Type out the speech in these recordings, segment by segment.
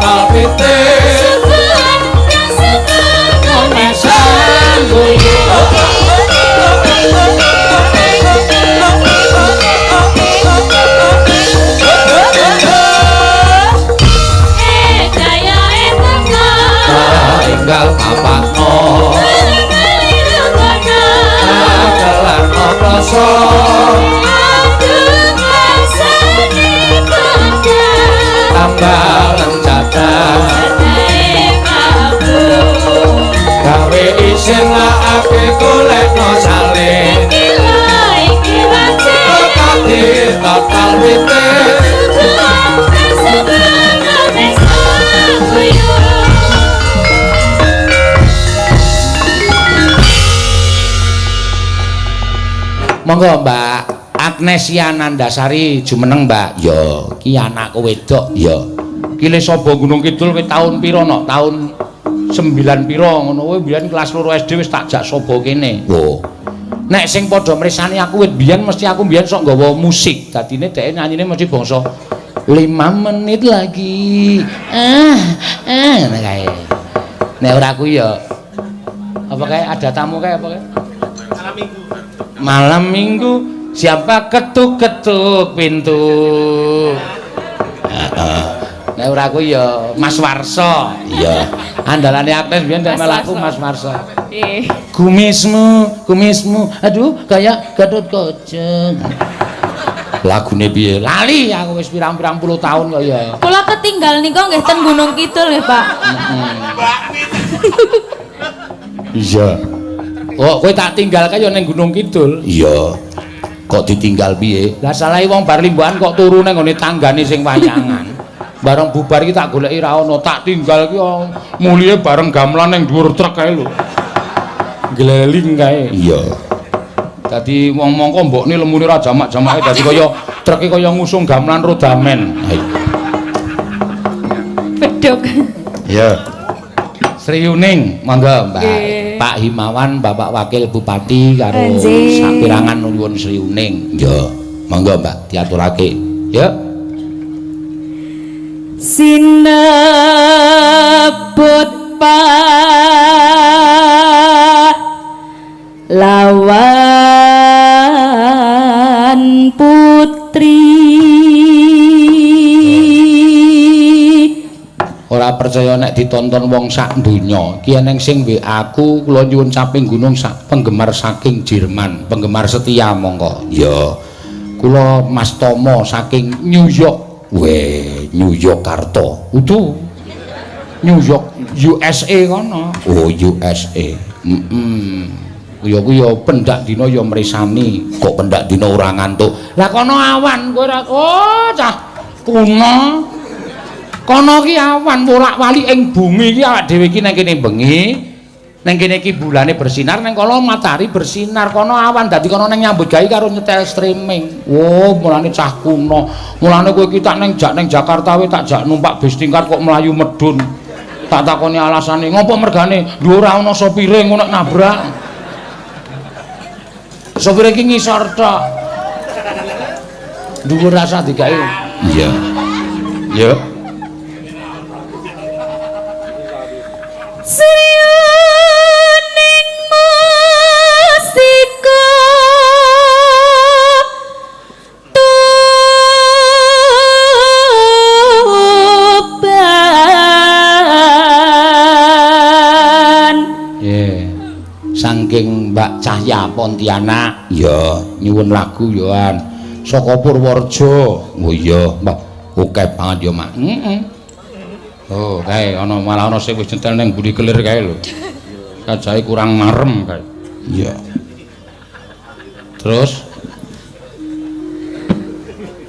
Total pitik mesan guyu. Tinggal papatno kelarno kloso tambah lencatan gawe isin lakake golekno salin kadi total witir. Monggo Mbak Agnesia Nandasari jumeneng Mbak. Ya, ki anakku wedok ya. Ki le Sobo Gunung Kidul kowe taun pira nok? Taun 9 pira ngono kowe biyen kelas 2 SD wis tak jak Sobo kene. Oh. Nek sing padha mresani aku wit biyen mesti aku biyen sok nggawa musik. Dadine dheke nyanyine mesti bangsa 5 menit lagi. Ngono kae. Nek ora aku ya apa kae ada tamu kae apa kae? Malam Minggu. Malam Minggu siapa ketuk-ketuk pintu. Nek ora aku ya Mas Warso. Iya. Andalane Agnes biyen nek melaku Mas Warso. Nggih. Kumismu, kumismu. Aduh, kayak Gatot Kaca. Lagune piye? Lali aku wis pirang-pirang puluh tahun kok ya. Kula ketinggal nika nggih ten Gunung Kidul nggih, Pak. Iya. Oh, kowe tak tinggal kaya ning Gunung Kidul. Iya. Kok ditinggal piye? Lah salahe wong bar limbukan kok turu ning nggone tanggane sing wayangan. Bareng bubar iki tak goleki ra ono, tak tinggal ki mulihe bareng gamelan ning dhuwur truk kae lho. Gleling kae. Iya. Dadi wong mongko mbokne lemune ra jamak-jamake dadi kaya treke kaya ngusung gamelan rodamen. Bedhog. Iya. Sri Yuning, monggo Mbak. Pak Himawan, Bapak Wakil Bupati karo sapirangan nuwun Sri Yuning. Ya, monggo Mbak diaturake. Ya. Sinebut pahlawan putri. Ora percaya nek ditonton wong sak donya. Ki eneng sing WA aku, kula nyuwun caping gunung sak penggemar saking Jerman, penggemar setia monggo. Ya. Kula Mas Tomo saking New York. Weh, New York Karta. Udu. New York USA kono. Oh, USA. Heeh. Ya kuwi ya pendak dina ya mresani. Kok pendak dina ora ngantuk? Lah kono awan kowe ora. Oh, cah kuno. Kono ki awan wolak-walik ing bumi iki awak dhewe iki nang kene bengi, nang kene iki bulane bersinar, nang kono matahari bersinar, kono awan dadi kono nang nyambut gawe karo nyetel streaming. Oh, mulane cah kuno. Mulane kowe iki tak nang jak nang Jakarta wae tak jak numpak bis tingkat kok mlayu medun. Tak takoni alasane, ngopo mergane? Lho ora ana sopire ngono nek nabrak. Sopire iki ngisor tok. Dhuwur rasa digawe. Iya. Ya. Sriyuning mustika Tuban. Nggih. Saking Mbak Cahya Pontianak, ya nyuwun lagu yoan. Saka Purworejo. Oh iya, Mbak. Oke banget ya, Mak. Heeh. Oh, kae ana malah ana sing wis nyetel ning mburi kelir kae lho. Kajahe kurang marem kae. Iya. Terus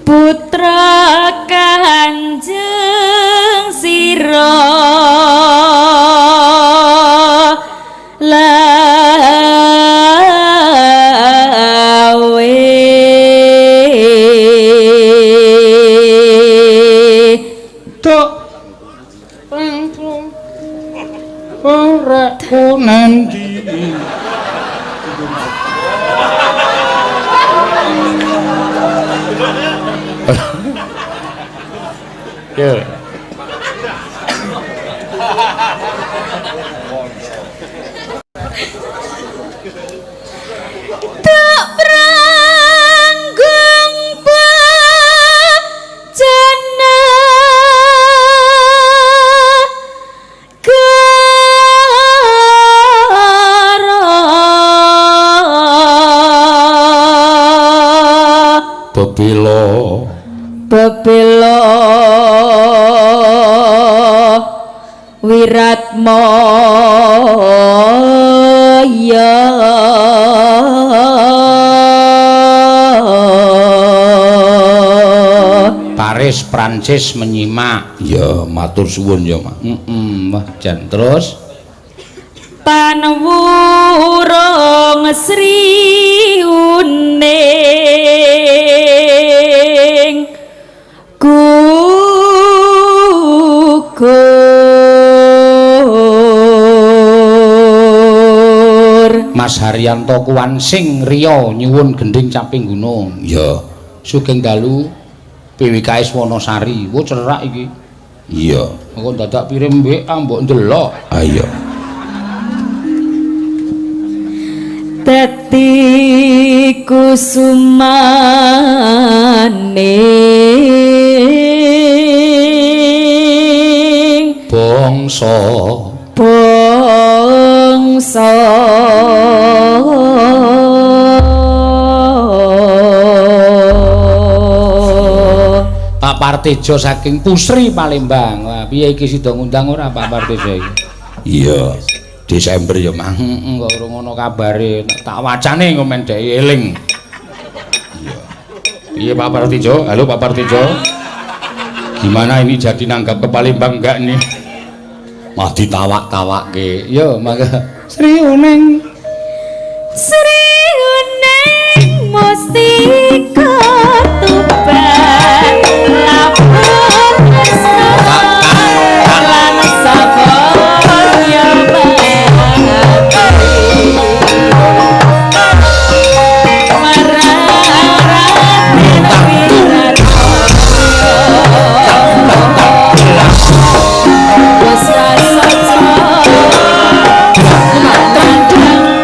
putra Kanjeng Sira lawe. Tok ora nendi. Ya. Tak pranggung bajana gara Bebela bebela wiratmaya. Paris Prancis menyimak. Ya matur suwun ya, Mak. Heeh, wah jan terus panwurung Sri Uning gugur. Mas Haryanto Kuwansing Riya nyuwun gending caping gunung. Ya, sugeng dalu PWKS Wonosari. Wo cerak iki. Iya, engko dadak pirim WA mbok ndelok. Ayo. Dadi kusumane bangsa bangsa Pak Partejo saking Pusri Palembang. Wah, piye iki sida ngundang ora Pak Partejo iki? Iya, Desember ya, Mang. Heeh, kok urung ana kabare. Tak wacane engko men dhek eling. Iya. Piye Pak Partejo? Halo Pak Partejo. Gimana ini jadi nanggap ke Palembang enggak nih? Mah ditawak-tawakke. Yo, mangga. Sri Uning. Sri Uning mustika Tuban labuh tresna lan sabaya mati marang Raden Wiratmaya wis rasaca kandhang.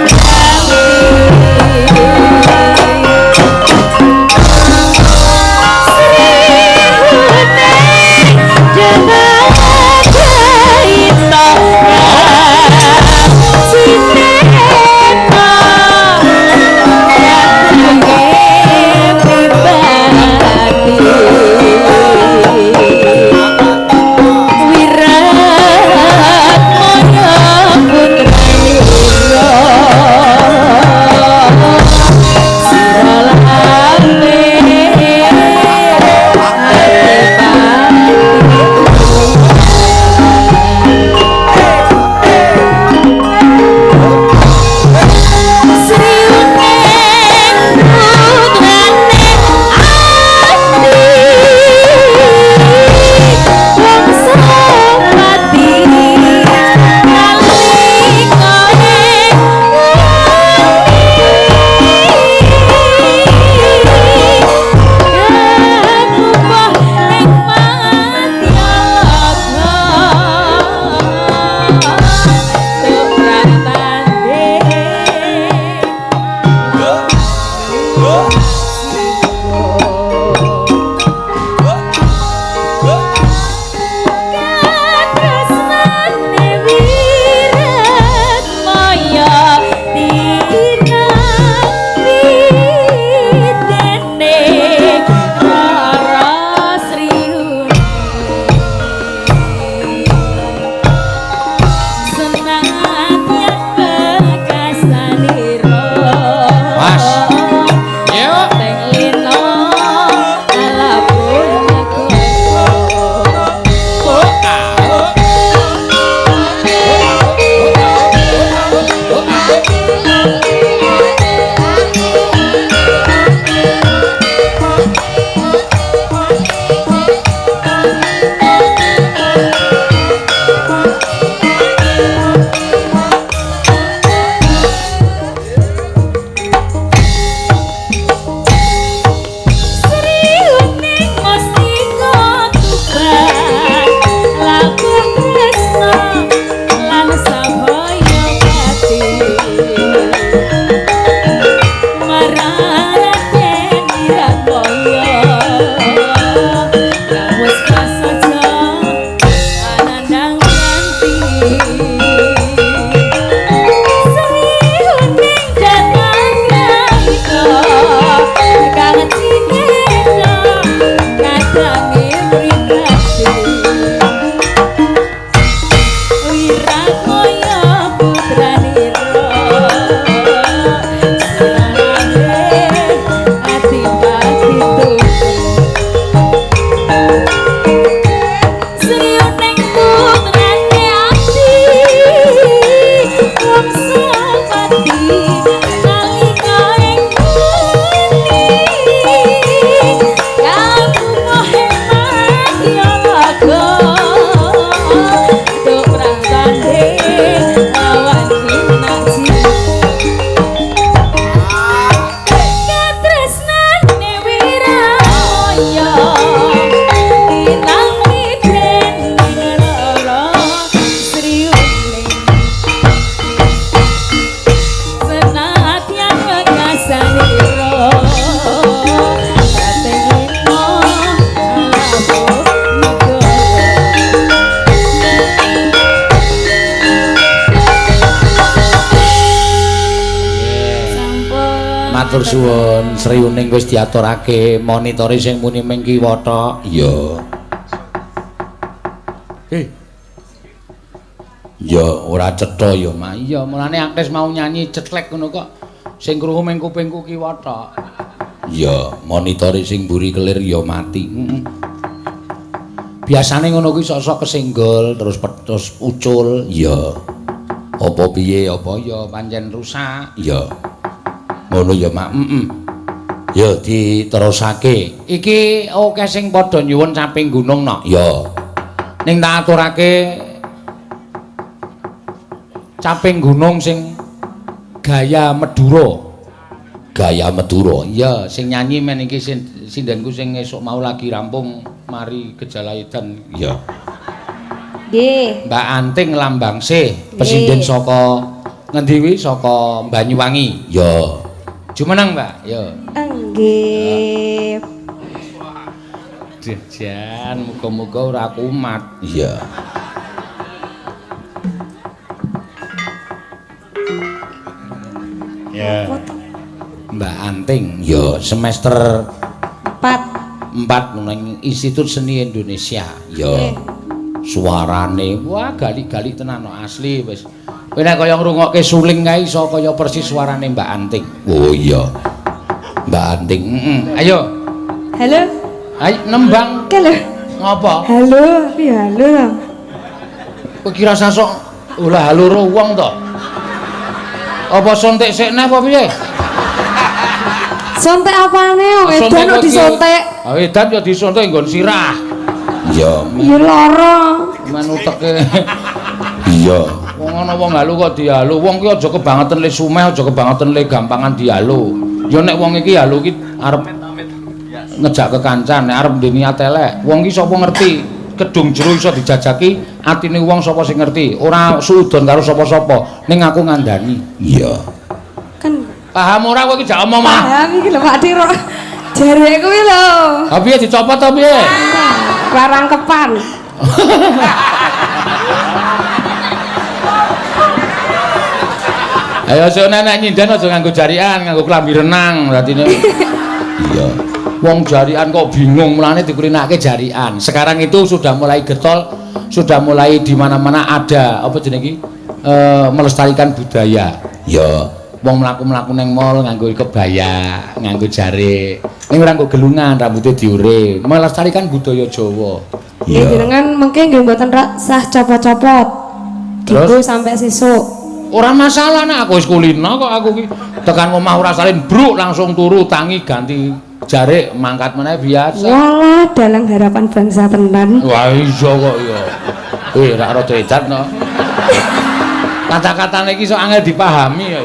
Matur suwun, Sri Uning wis diaturake monitore sing muni ming kiwa tok. Iya. Ya ora cetha ya, Mak. Iya, mulane Agnes mau nyanyi cetlek ngono kok. Sing krungu ming kupingku kiwa tok. Iya, monitore sing mburi kelir ya mati. Heeh. Biasane ngono kuwi sok-sok kesenggol terus terus ucul. Iya. Apa piye apa ya pancen rusak. Iya. Ngono ya, Mak. Heeh. Ya diterusake. Iki akeh sing padha nyuwun caping gunung no. Ya. Ning tak aturake caping gunung sing gaya Madura. Gaya Madura. Iya, sing nyanyi men iki sindenku sing esuk mau lagi rampung mari gejala edan. Iya. Nggih. Mbak Anting Lambangsih, pesinden saka ngendi kuwi? Saka Banyuwangi. Ya. Jumeneng, Mbak. Ya. Nggih. Jan, muga-muga ora kumat. Iya. Ya. Mbak Anting, ya semester 4 nang Institut Seni Indonesia. Ya. Suarane wah gali-gali tenan asli wis. Kowe nek kaya ngrungokke suling kae iso kaya persis suarane Mbak Anting. Oh iya. Mbak Anting, heeh. Ayo. Halo. Ayo nembang. Halo. Ngopo? Halo, piye halo? Kowe kira sasok olah halo ro wong to? Apa sontek sikne apa piye? Sontek apane wong edan kok disontek? Ah edan ya disontek nggon sirah. Iya. Ya lara. Manuteke. Iya. Wong ana wong halu kok dihalu. Wong ki aja kebangetan le sumeh, aja kebangetan le gampangan dihalu. Ya nek wong iki halu ki arep ngejak kekancan, nek arep ndek niat elek. Wong ki sapa ngerti? Kedung jero iso dijajaki, atine wong sapa sing ngerti? Ora suudon karo sapa-sapa, ning aku ngandani. Iya. Kan paham ora kowe iki jak omong mah? Paham iki lho Pak Diro. Jareke kuwi lho. Ha piye dicopot ta piye? Rarangkepan. Ayo sone nek nyinden aja nganggo jarian, nganggo klambi renang berarti. Iya. Wong jarian kok bingung, mulane dikulinake jarian. Sekarang itu sudah mulai getol, sudah mulai di mana-mana ada apa jenenge iki? Melestarikan budaya. Ya. Wong mlaku-mlaku nang mall nganggo kebaya, nganggo jarik. Ning ora nganggo gelungan, rambutnya diure. Melestarikan budaya Jawa. Iya. Jenengan mengke nggih mboten sah copot-copot. Dienggo sampai sesuk. Ora masalah nek aku wis kulino kok aku ki tekan omah ora salin bruk langsung turu tangi ganti jarik mangkat meneh biasa. Walah dalang harapan bangsa tenan. Wah iya kok iya. Rak rada edan no. Kata-katane iki sok angel dipahami ya.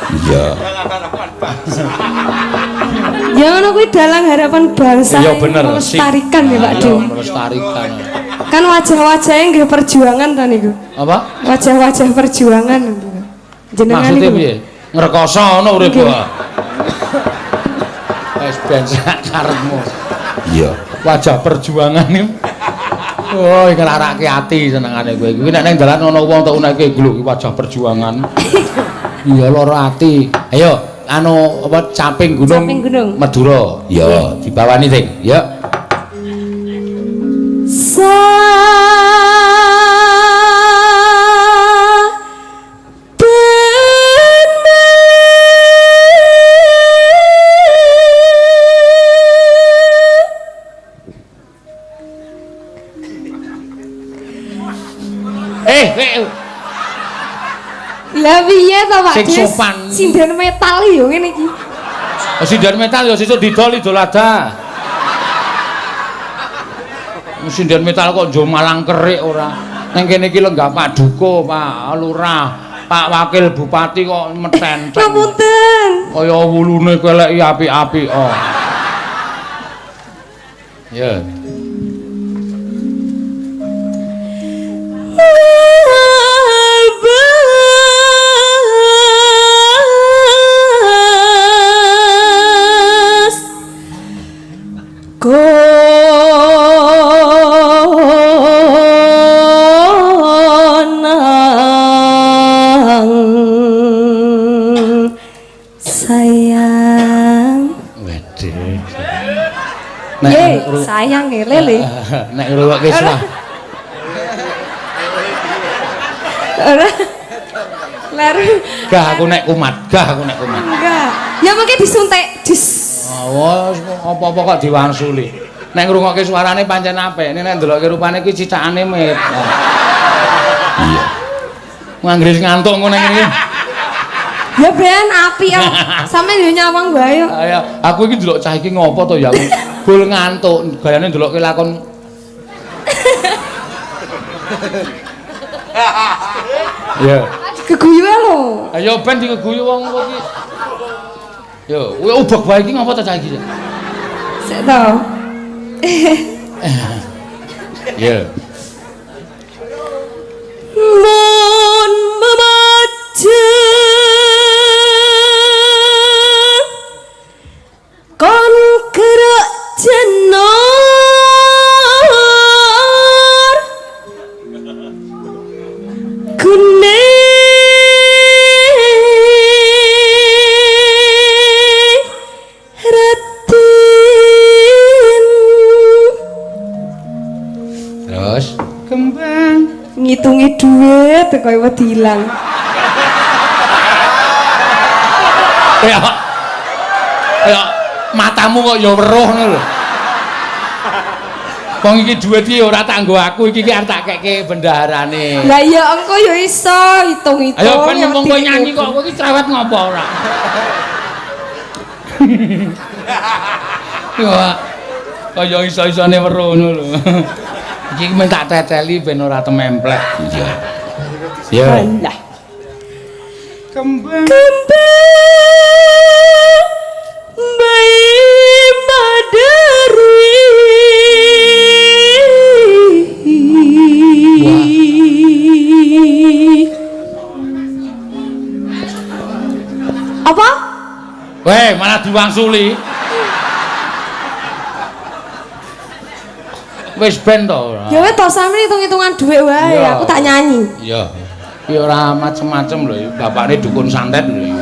Iya. Ya ngono kuwi dalang harapan bangsa. Iya bener. Melestarikan ya Pak De. Melestarikan. Kan wajah-wajahnya nggih perjuangan ta niku. Apa? Wajah-wajah perjuangan. Jenengan maksudnya niku. Piye? Ngrekoso ngono urip wae. Wis ben sak karepmu. Iya. Wajah perjuangan niku. Oh, nglarake ati senengane kowe. Kuwi nek nang dalan ana wong tok uneke gluk wajah perjuangan. Iya lara ati. Ayo anu apa caping gunung, caping gunung. Madura. Ya, dibawani Ting. Ya. Lah piye to Pak? Sing sopan. Sinden metal yo ngene iki. Sinden metal yo sesuk didol idul adha. Sinden metal kok njo malang kerik ora. Nang kene iki lenggah Pak Duko, Pak Lurah, Pak Wakil Bupati kok metenteng. Ngapunten. Kaya wulune keleki apik-apik oh. Ya. Konang sayang. le. Nek ngrungokke suara. Ora. Leru. Gah aku nek kumat, gah aku nek kumat. Enggak. Ya mungkin disuntik. Dis. Oh, apa-apa kok diwangsuli. Nek ngrungokke suarane pancen apik, nek ndelokke rupane kuwi cicakane mit. Iya. Nganggris ngantuk ngono ngene iki. Ya ben apik ya. Sampe yo nyawang wae yo. Ayo, aku iki ndelok cah iki ngopo to ya aku. Bul ngantuk, gayane ndelokke lakon. Iya. Keguyu lho. Ayo ben dikeguyu wong kok iki. Yo, ubek wae iki ngopo to cah iki? Sik to. Iya. Mun memajeng kon gerak jenor kuning ratin. Terus kembang ngitungi duit kaya wedi ilang. Ya. Ya matamu kok ya weruh ngono lho. Wong iki dhuwit iki ora tak nggo aku, iki arep tak keke bendaharane. Lah iya engko ya iso hitung-hitung. Ayo ben mumpung kowe nyanyi kok kowe iki cerewet ngopo ora? Yo kaya iso-isone weruh ngono lho. Iki men tak teteli ben ora tememplek. Iya. Ya. Alah. Kembang. Kembang bayi madari. Apa? Weh, malah diwangsuli. Wis ben to. Ya wis to sampe hitung-hitungan dhuwit wae, aku tak nyanyi. Iya. Iki ora macem-macem lho, bapakne dukun santet lho.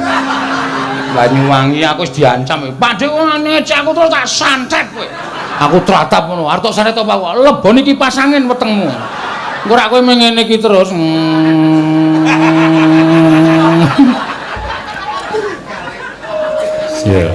Banyuwangi aku wis diancam. Pak Dik ngene aku terus tak santet kowe. Aku tratap ngono. Arep tok santet apa aku? Lebone kipas angin wetengmu. Engko rak kowe ngene iki terus. Iya.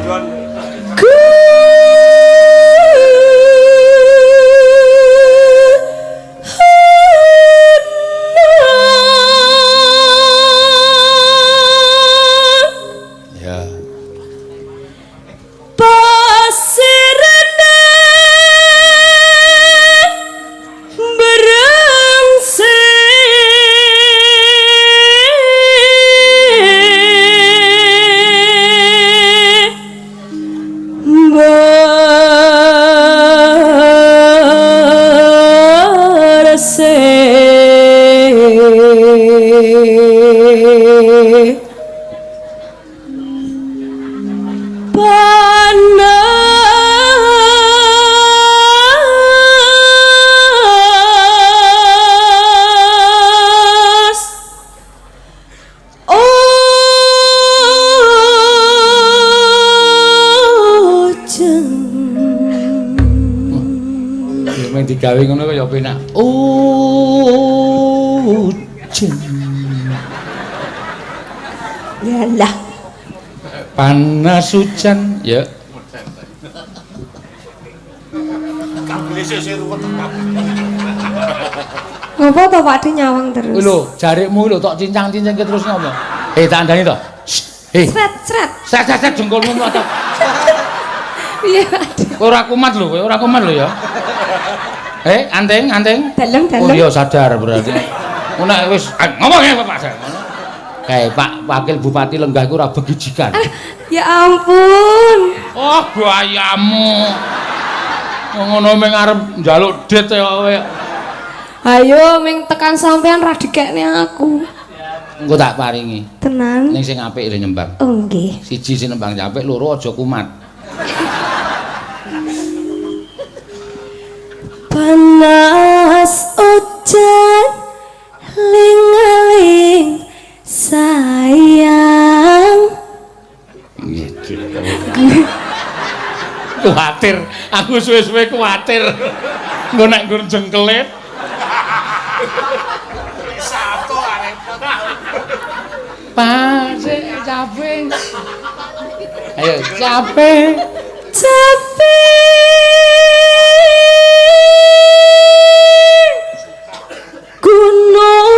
Digawe ngono kaya penak. Ujen. Yalah. Panas hujan ya. Ngopo to Pak De nyawang terus? Kuwi lho, jarikmu lho tok cincang-cincangke terus ngopo? Tak andani to. Sret, sret. Sret, sret jengkolmu mlotot. Iya, Pak De. Kowe ora kumat lho, kowe ora kumat lho ya. Anting, anting. Dalem, dalem. Oh iya sadar berarti. Nek wis ngomong ya Pak saya. Ngono. Kae Pak Wakil Bupati lenggah iku ora begijikan. Ya ampun. Oh, bayamu. Ngono meng arep njaluk dit ya kowe. Ayo ming tekan sampean ra dikekne aku. Engko tak paringi. Tenan. Ning sing apik lho nyembang. Oh nggih. Siji sing nembang apik, loro aja kumat. Panas hujan ling-ling sayang. Kuatir, aku suwe-suwe kuatir. Engko nek nggon jengkelit. Satu repot. Pasik caping. Ayo caping. Caping gunung.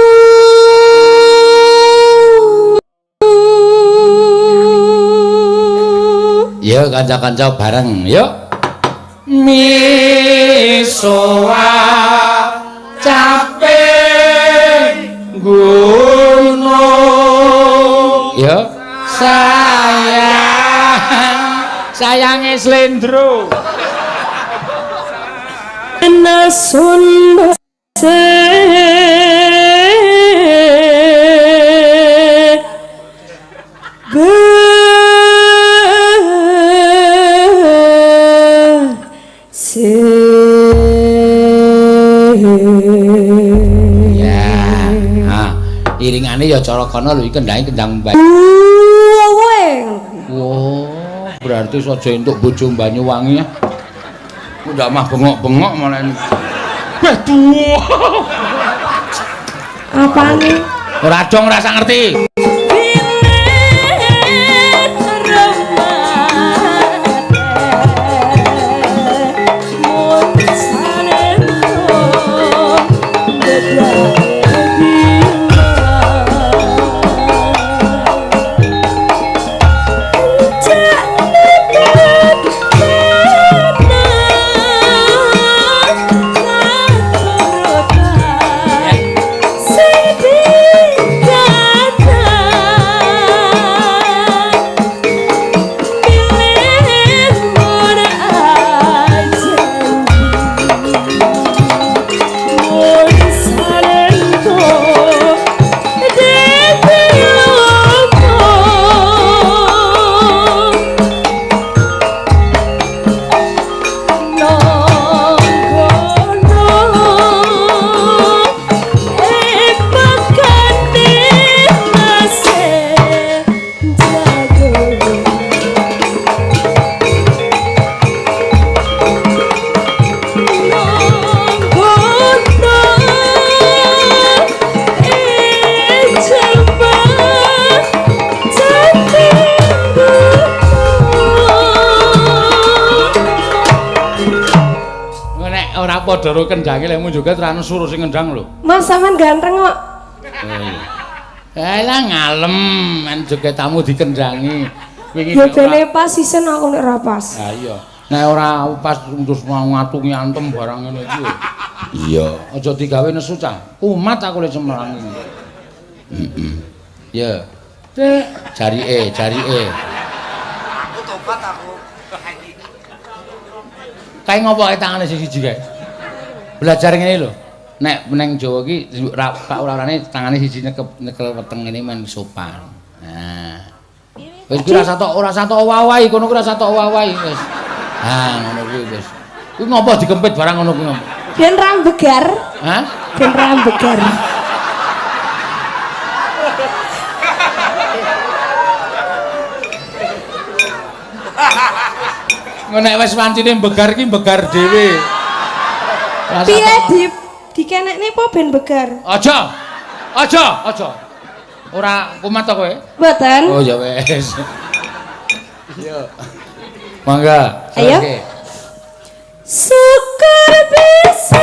Yo kanca-kanca bareng, yuk. Misoa caping gunung. Yo sayang sayange slendro. Nasun se Ya, ha, iringane ya cara kono lho iki kendhange kendang Banyu. Wah, berarti saja entuk bojo Banyuwangi ya. Ndak mah bengok-bengok malah. Wah, duh. Apane? Ora dong rasa ngerti. Padha ro kendhange lek joget ora ono suruh sing ngendhang lho. Mas sampean ganteng kok. Eh lah ngalem men joget tamu dikendangi. Wingi ya bene pas sisen aku nek ora pas. Ha iya. Nek ora pas terus ngatungi antem barang ngene iki. Iya, aja digawe nesu cah. Kumat aku lek cemerlang iki. Heeh. Ya. Dek, jarike, jarike. Aku tobat aku. Kae ngopo kae tangane sing siji kae? Belajar ngene lho. Nek neng Jawa iki pak ora-orane tangane siji nyekel weteng ngene men sopan. Nah. Wis kuwi ora satok owah-owahi, kono kuwi ora satok owah-owahi wis. Ha ngono kuwi wis. Kuwi ngopo dikempit barang ngono kuwi ngopo? Ben ra begar. Hah? Ben ra begar. Nek wis wancine begar iki begar dhewe. Piye di dikenekne apa ben begar? Aja. Aja, aja. Ora kumat to kowe? Mboten. Oh ya wis. Yo. Mangga. Ayo. Syukur bisa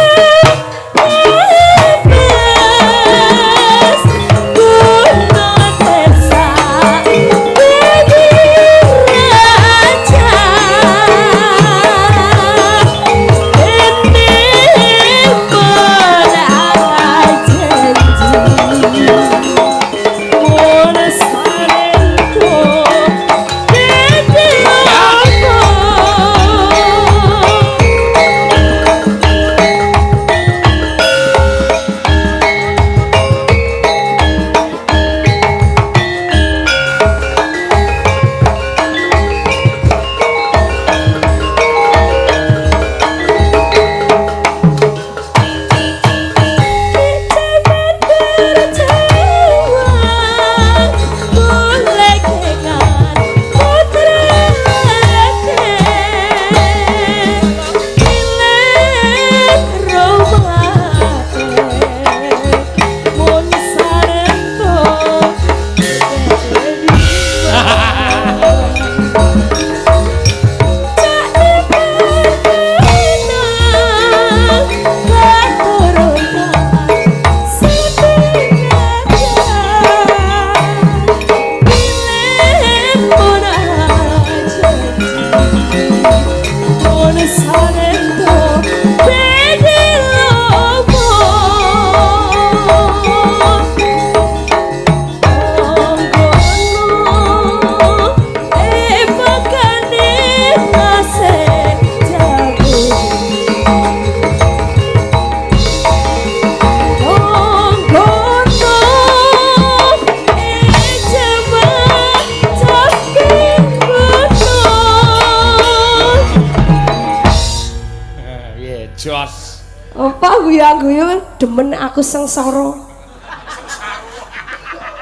Pak guyu-guyu demen aku sengsara.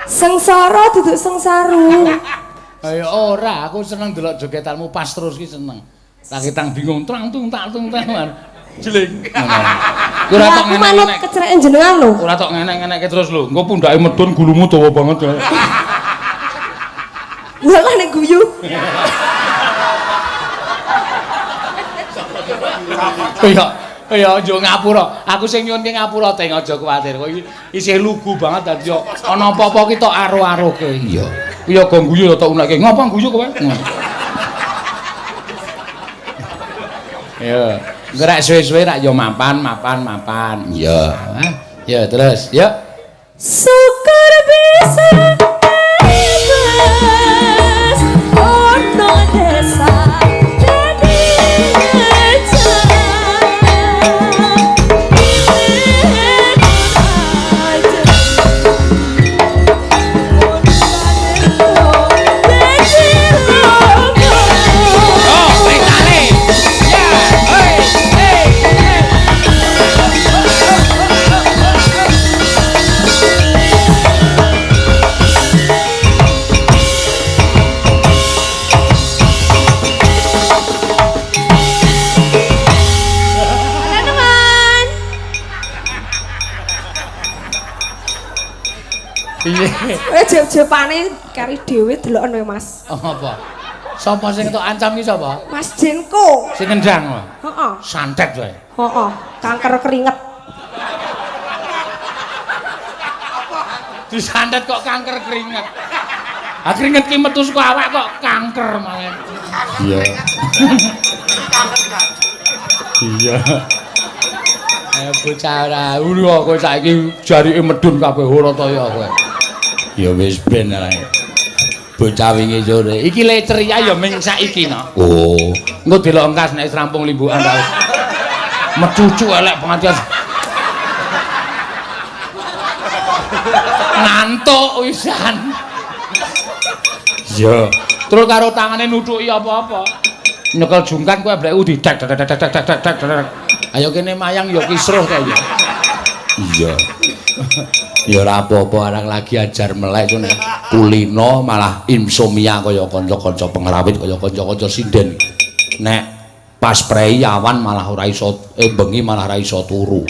Sengsara duduk sengsaru. Ayo ora, aku seneng delok jogetanmu pas terus ki seneng. Lagi tang bingung trang tung tak tung tang. Jeling. Ora tok Aku manut ngenek-ngenek. kecereken jenengan lho. Ora tok ngenek-ngenekke terus lho. Engko pundhake medun gulumu dawa banget ya. Lah nek guyu. Iya, iya aja ngapura. Aku sing nyuwunke ngapura teng aja kuwatir. Kok iki isih lugu banget dadi yo ana apa-apa ki tok aro-aroke. Iya. Kuwi aja guyu tok unekke. Ngopo guyu kowe? Iya. Gerak suwe-suwe rak yo mapan, mapan, mapan. Iya. Hah? Ya terus, yuk. Syukur bisa bebas ono desa dadi Oh, ceritane. Ya, hei, hei, hei. Teman. Piye? Jep-jepane kari dhewe deloken kowe Mas. Oh, apa? Sapa sing tok ancam ki sapa? Mas Jenko. Sing nendang. Heeh. Santet wae. Heeh, kanker keringet. Disantet kok kanker keringet. Ah keringet ki metu saka awak kok kanker malah. Iya. Iya. Bocah ora ora kowe saiki jarike medun kabeh ora ta ya kowe. Ya wis ben ae. Bocah wingi sore. Iki le ceria ya ming saiki no. Oh, engko delok engkas nek wis rampung limbukan ta. Mecucu elek banget. Ngantuk wisan. Iya. Terus karo tangane nuthuki apa-apa. Nyekel jungkat kowe blek didek dek dek dek dek dek dek. Ayo kene mayang ya kisruh ta ya. Iya. Ya ora apa-apa arang lagi ajar melek ngene. Kulino malah insomnia kaya kanca-kanca pengrawit kaya kanca-kanca sinden. Nek pas prei awan malah ora iso bengi malah ora iso turu.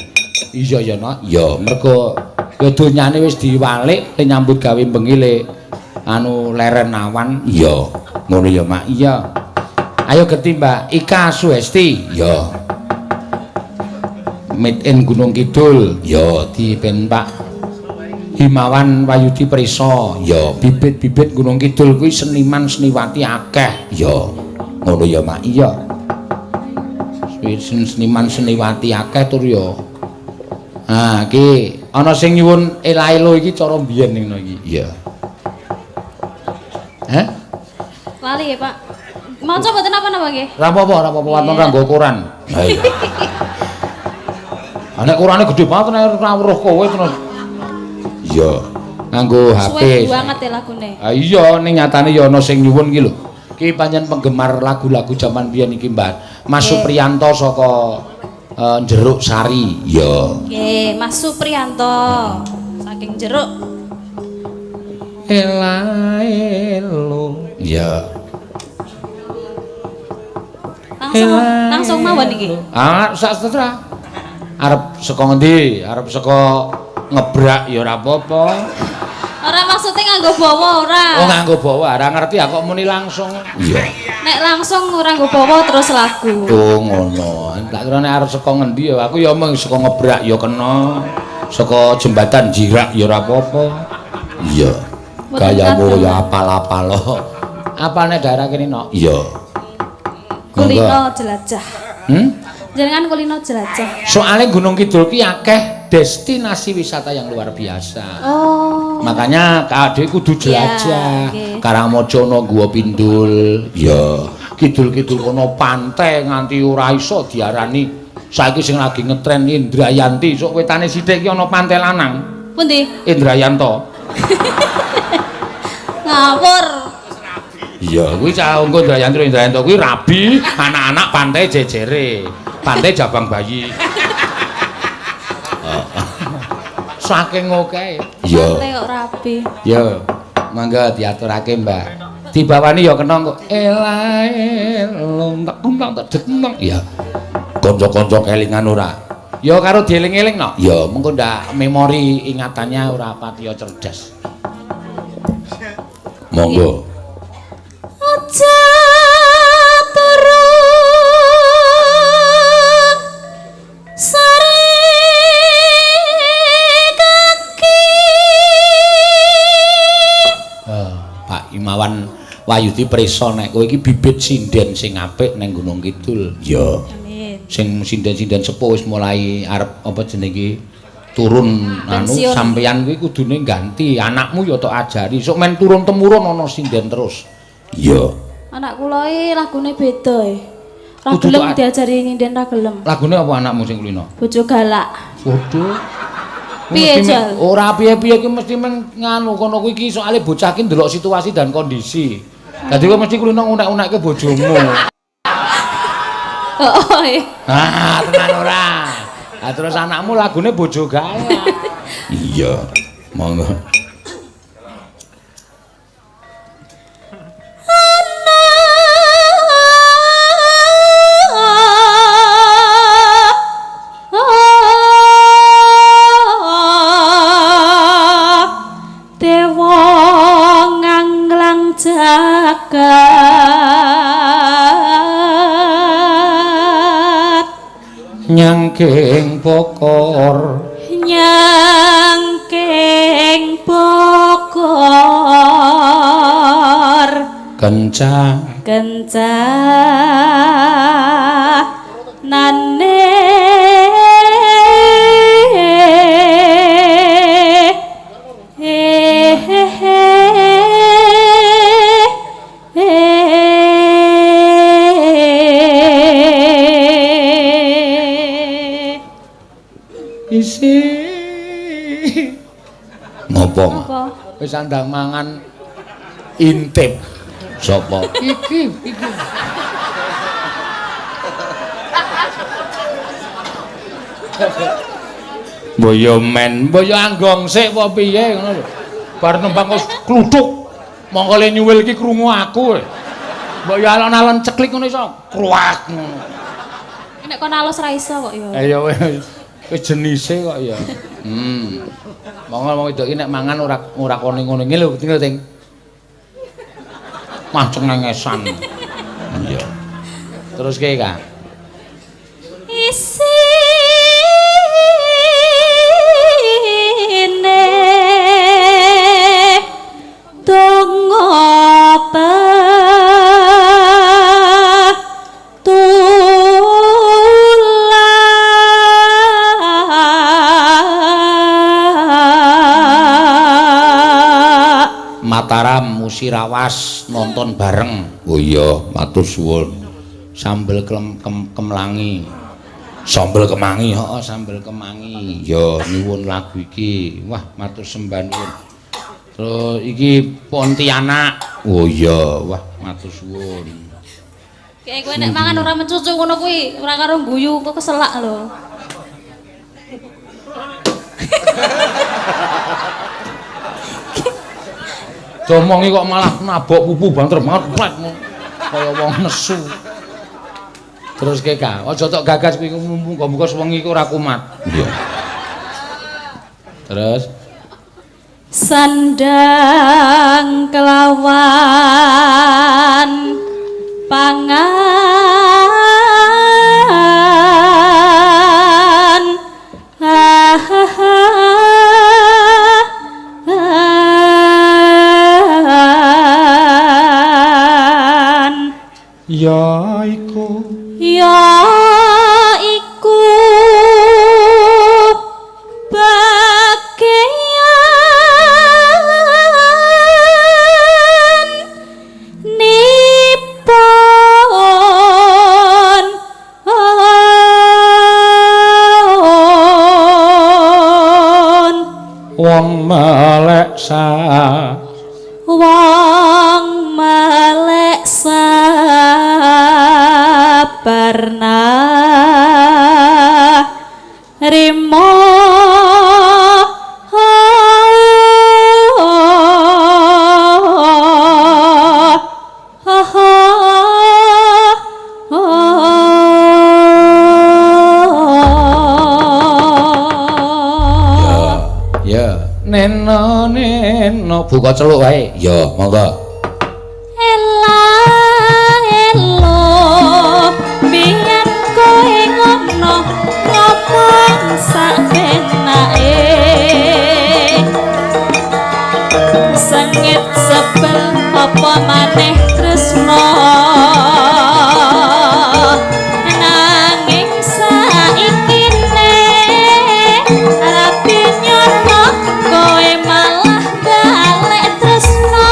Iya ya, Nak. Ya, mergo ya donyane wis diwalik le nyambut gawe bengi le anu leren awan. Iya. Ngono ya, Mak. Iya. Ayo geti Mbak Ika Suhesti. Ya. Meet in Gunung Kidul. Ya, dipen Pak Himawan Wayudi Prisa. Ya, bibit-bibit Gunung Kidul kuwi seniman seniwati akeh. Ya. Ngono ya, Mak. Iya. Seniman seniwati akeh tur ya. Ah, iki ana sing nyuwun ela-elo iki cara mbiyen ngono iki. Iya. Hah? Lali ya, Pak. Maca mboten napa-napa nggih? Ora apa-apa, ora apa-apa, waton ora nggo koran. Ha iya. Ah nek korane gedhe banget nek ora weruh kowe terus. Iya, nganggo HP. Suwe banget ya lagune. Ha iya, ning nyatane ya ana sing nyuwun ki lho. Ki pancen penggemar lagu-lagu jaman biyen iki, Mbak. Mas Supriyanto saka Jeruk Sari. Iya. Nggih, Mas Supriyanto saking Jeruk. Ela elo. Iya. Langsung mawon iki. Ah, sak setra. Arep saka ngendi? Arep saka ngebrak ya ora apa-apa. Ora maksudnya nganggo bawa ora. Oh, nganggo bawa. Ora ngerti aku kok muni langsung. Iya. Nek langsung ora nggo bawa terus lagu. Oh, ngono. Tak kira nek arep saka ngendi ya aku ya mung saka ngebrak ya kena. Saka jembatan Jirak ya ora apa-apa. Iya. Gayamu ya apal-apal. Apane daerah kene, Nok? Iya. Kulino jelajah. Jenengan kulino jelajah. Soale Gunung Kidul ki akeh destinasi wisata yang luar biasa. Oh. Makanya kadhe kudu jelajah. Ya, okay. Karangmojo ana Gua Pindul. Ya. Kidul-kidul kono pantai nganti ora iso diarani. Saiki sing lagi ngetren Indrayanti, sok wetane sithik ki ana pantai lanang. Pundi? Indrayanto. Ngawur. Iya, kuwi cah engko Indrayanti Indrayanto kuwi rabi anak-anak pantai jejere. Pantai Jabang Bayi. Saking okehe. Iya. Santai kok rapi. Ya, mangga diaturake, Mbak. Dibawani ya kena kok. Elae lontak lontak tak. Ya. Kanca-kanca kelingan ora? Ya karo dieling-eling no. Ya, mengko ndak memori ingatannya ora patiya cerdas. Monggo. Aja turu sare kaki. Pak Imawan Wayudi prisa nek kowe iki bibit sinden sing apik ning Gunung Kidul. Ya. Amin. Sing sinden-sinden sepuh wis mulai arep apa jenenge iki turun anu sampeyan kuwi kudune ganti anakmu ya tok ajari sok men turun temurun ana sinden terus. Iya. Anak kula iki lagune beda e. Ra Kudu gelem tok diajari nyinden ra gelem. Lagune apa anakmu sing kulino? Bojo galak. Waduh. Piye, Jal? Ora piye-piye iki mesti men nganu kono kuwi iki soalé bocah iki ndelok situasi dan kondisi. Dadi kowe mesti kulino unek-unekke bojomu. Oh, iya. Ah, tenan ora. Lah terus anakmu lagune bojo galak. Iya. Monggo. Dewa nganglang jagat Nyangking bokor, nyangking bokor, kencang kencanane isi. Ngopo? Apa? Wis andang mangan intip. Sapa? Iki, iki. Boyo men, boyo anggong sik apa piye ngono lho. Bar nembang wis kluthuk. Mongko le nyuwil iki krungu aku. Mbok yo alon-alon ceklik ngono iso kruak ngono. Nek kon alus ra iso kok ya. Ya wis. Wis jenise kok ya. Monggo wong wedok iki nek mangan ora kone ngono. Ngene lho, tinggal ting. Mah cengengesan. Iya. Terus ki, Kak. Isine donga Mataram Musirawas nonton bareng. Oh iya, matur suwun. Sambel kemlangi. Sambel kemangi, heeh, sambel kemangi. Ya nyuwun lagu iki. Wah, matur sembah nuwun. Terus iki Pontianak. Oh iya, wah matur suwun. Kayak kowe nek mangan ora mencucu ngono kuwi, ora karo guyu kok keselak lho. Domongi kok malah nabok pupu banter banget kaya wong nesu. Terus ke Kak, aja tok gagas kuwi muga-muga sewengi iku ora kumat. Iya. Terus sandang kelawan pangan ya iku, ya iku bagian nipun wong melek sa, wong melek sabarna rimo Neno neno buka celuk wae. Ya, monggo. Ela elo biyen kowe ngono ngomong sak penake sengit sebel apa maneh tresno nanging saiki ne rapi nyono kowe malah balik tresno.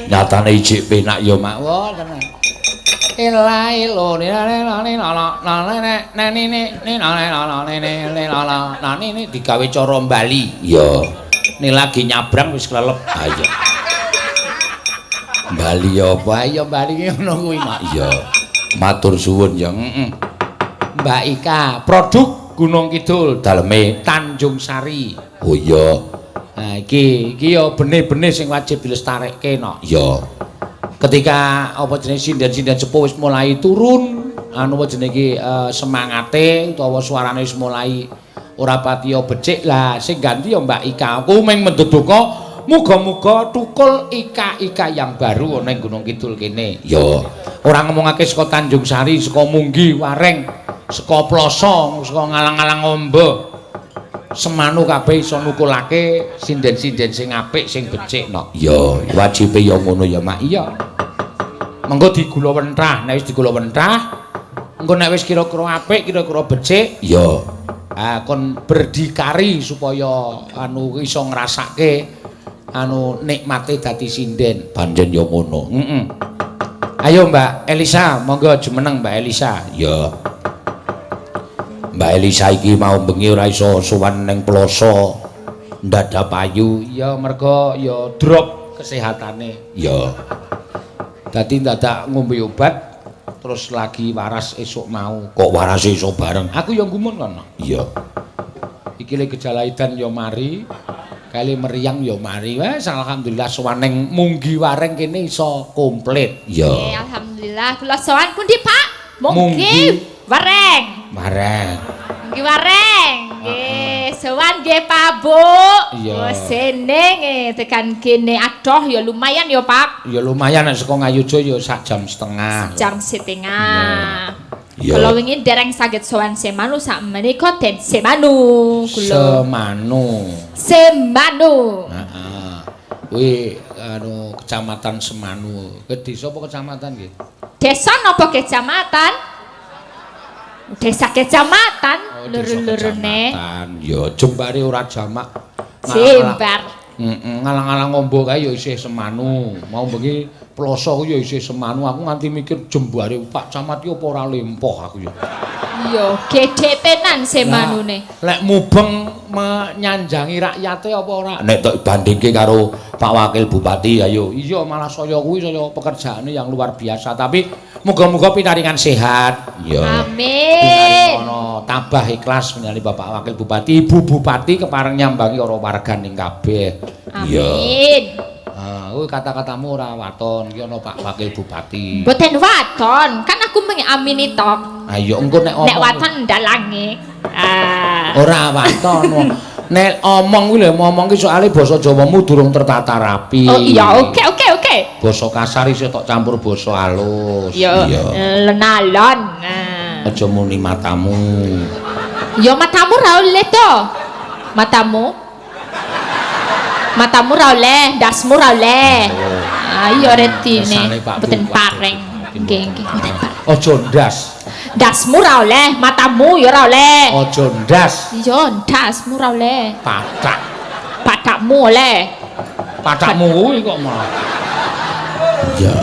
Nyatane ijik penak ya, Mak. Wah, tenan. Ela elo ne la la ne la la la ne ne ne ne ne la la la ne ne ne la la la ne ne digawe cara Bali. Iya. Ne lagi nyabrang wis klelep. Ha iya. Bali apa? Ayo Bali ngono kuwi, Mak. Iya. Matur suwun ya. Heeh. Mbak Ika, produk Gunung Kidul daleme Tanjung Sari. Oh iya. Nah iki iki ya benih-benih sing wajib dilestarekke no. Iya. Ketika apa jenenge sinden-sinden sepuh wis mulai turun, anu apa jenenge iki semangate utawa suarane wis mulai ora patiya becik lah sing ganti ya Mbak Ika. Aku mung menduduka muga-muga tukul Ika-ika yang baru ana ing Gunung Kidul kene. Ya. Ora ngomongake saka Tanjung Sari, saka Munggi, Wareng, saka Ploso, saka ngalang-alang ombo. Semanu kabeh iso nukulake sinden-sinden sing apik, sing becik no. Ya, wajibe ya ngono ya, Mak. Iya. Mengko digula wentah, nek wis digula wentah, engko nek wis kira-kira apik, kira-kira becik, ya. Ah, kon berdikari supaya anu iso ngrasake anu nikmate dadi sinden. Pancen ya ngono. Heeh. Ayo Mbak Elisa, monggo jumeneng Mbak Elisa. Ya. Mbak Elisa iki mau bengi ora iso sowan ning Ploso ndadap ayu. Ya mergo ya drop kesehatane. Ya. Dadi ndadak ngombe obat terus lagi waras esuk mau. Kok waras iso bareng? Aku ya gumun kono. Iya. Iki le gejala edan ya mari, kali meriang ya mari. Wes alhamdulillah sowan ning Munggi Wareng kene iso komplit. Iya. Alhamdulillah kula sowan pundi, Pak? Munggi Wareng. Wareng. Munggi Wareng. Nggih, sowan nggih Pak Bu. Iya. Oh, sene nggih tekan kene adoh ya lumayan ya Pak. Ya lumayan nek saka Ngayogya ya sak jam setengah. Jam setengah. Iya. Kula wingi dereng saged sowan Semanu sak menika den Semanu kula. Semanu. Semanu. Heeh. Kuwi anu kecamatan Semanu. Ke desa apa kecamatan nggih? Desa napa kecamatan? Desa kecamatan, Oh, desa luru-lurune. kecamatan. Ya jembare ora jamak. Jembar. Heeh, ngalang-alang ombo kae ya isih Semanu. Mau bengi Ploso ku ya isih Semanu. Aku nganti mikir jembare Pak Camat ki apa ora lempoh aku ya. Iya, gedhe tenan Semanune. Lah, lek mubeng menyanjangi rakyate apa ora? Nek tok bandingke karo Pak Wakil Bupati ayo. Iya malah saya kuwi saya pekerjaane yang luar biasa, tapi muga-muga pinaringan sehat. Iya. Amin. Pinaringono tabah ikhlas menyali Bapak Wakil Bupati, Ibu Bupati kepareng nyambangi ora warganing kabeh. Amin. Ah, kuwi kata-katamu ora waton, iki ana Pak Wakil Bupati. Mboten waton, kan aku mengamini tok. Ayo engko nek omong. Nek waton ndalange. Ah. Ora waton. Nek omong kuwi lho, ngomong ki soalé basa Jawamu durung tertata rapi. Oh iya, oke oke oke. Basa kasar isih tok campur basa halus. Iya, lenalon. Nah. Aja muni matamu. Ya matamu ra oleh to. Matamu. Matamu ra oleh, ndasmu ra oleh. Ah iya retine. Mboten pareng. Nggih nggih mboten pareng. Aja ndas. Ndasmu ra oleh, matamu ya ora oleh. Aja ndas. Iya, ndasmu ra oleh. Patak. Patakmu oleh. Patakmu kuwi kok malah. Iya.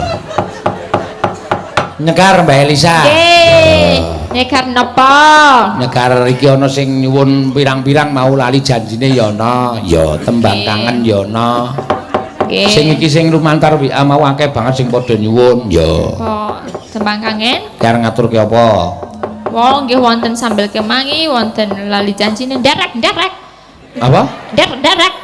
Nyekar Mbak Elisa. Nggih. Nyekar napa? Nyekar iki ana sing nyuwun pirang-pirang mau lali janjine ya ana. Ya tembang kangen ya ana. Nggih. Sing iki sing lumantar WA mau akeh banget sing padha nyuwun. Ya. Kok tembang kangen? Karep ngaturke apa? Wong nggih wonten sambel kemangi, wonten lali janjine nderek-nderek. Apa? Nderek-nderek.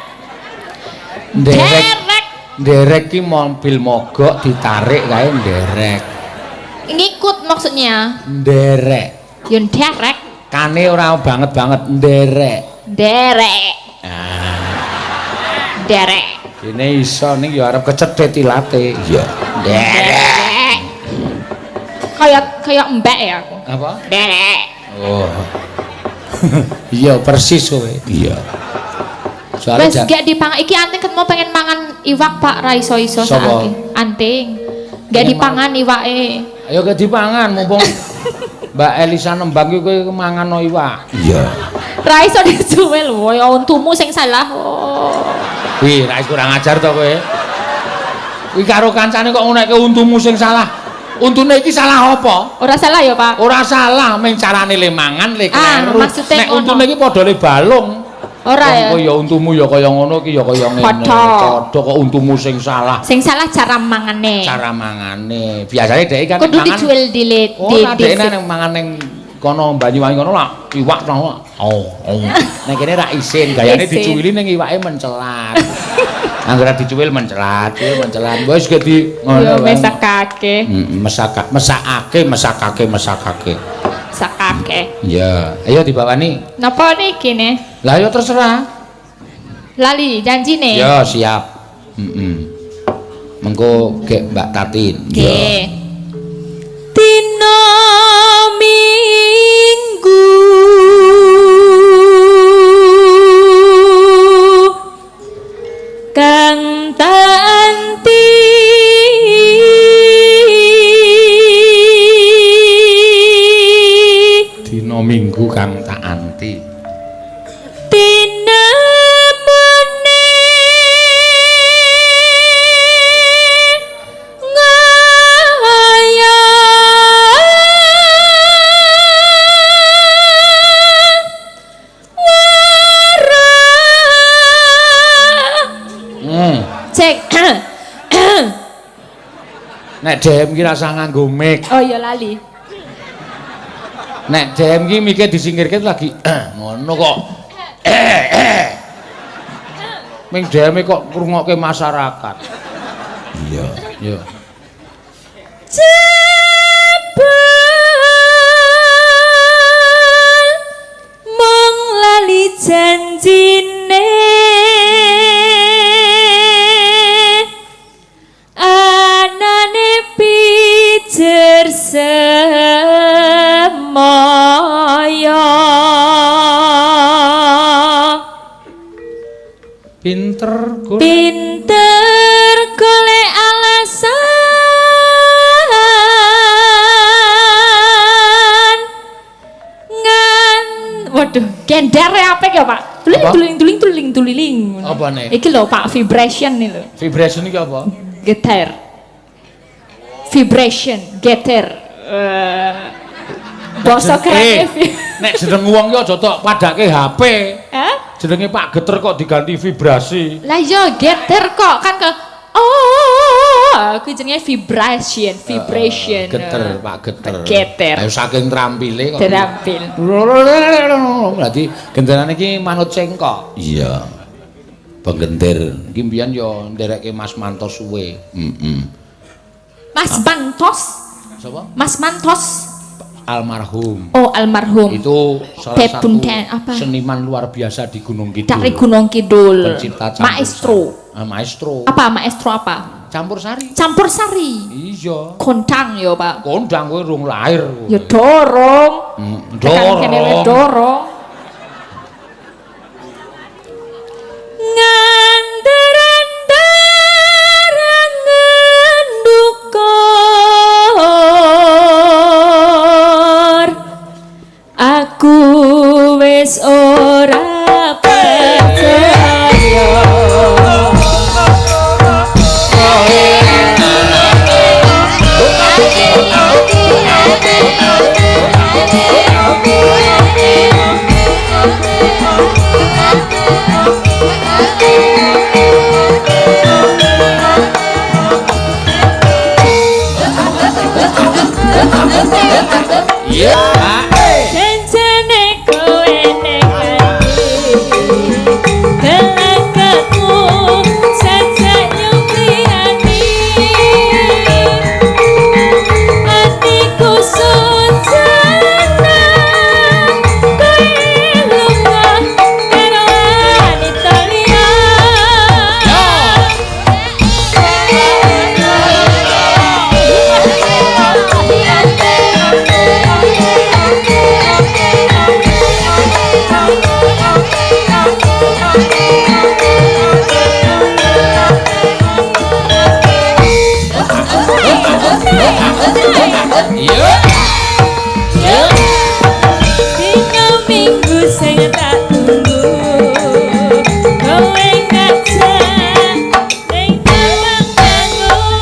Nderek. Nderek ki mobil mogok ditarik kae nderek. Ngikut maksudnya. Nderek. Ya nderek. Kane ora banget-banget nderek. Nderek. Ah. Nderek. Dene iso ning ya arep kecethet ilate. Iya. Nderek. Kayak kayak mbek ya aku. Apa? Nderek. Oh. Iya persis kowe. Iya. Soale wis gak dipangan iki anting ketemu pengen mangan iwak Pak ra iso-iso saiki. Anting. Gak dipangan iwake. Ayo gak dipangan mumpung Mbak Elisa nembang iki kowe mangan no iwak. Iya. Ra iso dicuwil lho, ya untumu sing salah. Oh. Wih, ra kurang ajar to kowe. Kuwi karo kancane kok ngunekke untumu sing salah. Untune iki salah apa? Ora salah ya, Pak? Ora salah, mung carane le mangan le kleru. Nek untune iki padha le balung. Ora ya. Kok ya untumu ya kaya ngono iki ya kaya ngene. Padha kok untumu sing salah. Sing salah cara mangane. Cara mangane. Biasane dhek kan kudu dijual dilit. Ora dhek nang mangan ning kono Banyuwangi kono lak iwak to. Oh, oh. Nek kene ra isin, gayane dicuwili ning iwake mencelat. Anggere dicuwil mencelat, cuwil mencelat. Wis gedi ngono. Ya mesakake. Heeh, mesakake, mesakake, mesakake. Sakake. Iya, ayo dibawani. Napa niki ne? Lah ayo terserah. Lali janjine. Ya, siap. Heeh. Mengko gek Mbak Tatin. Nggih. Dina Minggu kang tanti Dina Minggu kang tak anti tinemune ngaya wara. Cek. Nek DM ki rasah nganggo mic. Oh iya lali. Nek DM ki mike disingkirke lagi ngono kok. Ming DM kok ngrungokke masyarakat. Iya, iya. Jebul mung lali janjine anane pijer semaya. Pinter golek, pinter golek alasan ngan. Waduh, gendere apik ya, Pak. Tuling tuling tuling tuling tuling. Apa nih? Iki lho, Pak, vibration nih lho. Vibration iki apa? Geter. Vibration, geter. Basa keren. Nek jeneng wong ki aja tok padake HP. Hah? Jenenge Pak Geter kok diganti vibrasi. Lah iya geter kok kan ke oh, kuwi jenenge vibration, vibration. Geter, Pak Geter. Geter. Ayo saking trampile kok. Terampil. Berarti genderane iki manut cengkok. Iya. Penggenter. Iki mbiyen ya nderekke Mas Mantos suwe. Heeh. Mas Mantos? Sapa? Mas Mantos. Almarhum. Oh, almarhum. Itu salah satu apa? Seniman luar biasa di Gunung Kidul. Dari Gunung Kidul. Pencipta campur maestro. Sari. Maestro. Apa maestro apa? Campur sari. Campur sari. Iya. Kondang ya, Pak. Kondang kowe rung lahir. Ya dorong. Dorong. Kene dorong. Ngandaran ndukur aku wis ora percaya. Iya. Janjane kowe ning ati gelagaku sajak nyuplirani atiku sujana kowe lunga karo wanita liya. Iya. Dina Minggu sing tak tunggu kowe ngajak ning Tawangmangu.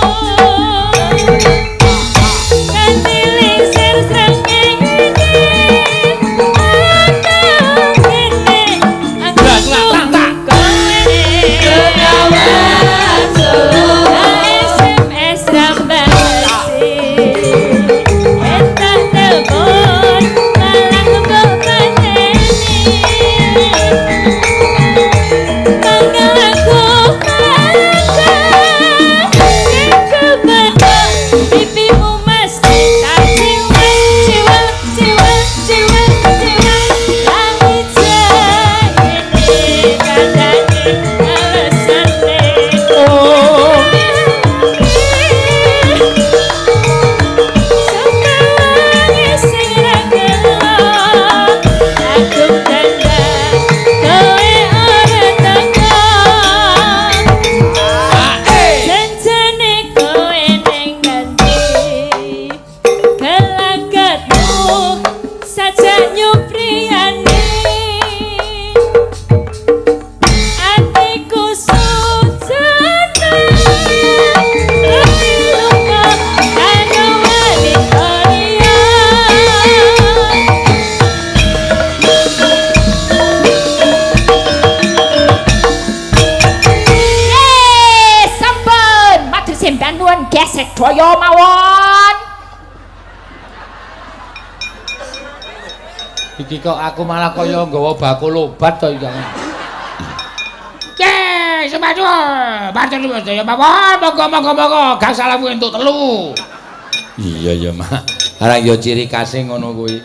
Sedaya mawon. Iki kok aku malah kaya nggawa bakul obat to iki. Ye, semaju. Matur nuwun sedaya mawon. Monggo monggo monggo. Gangsal ewu entuk 3. Iya ya, Mak. Arang ya ciri khase ngono kuwi.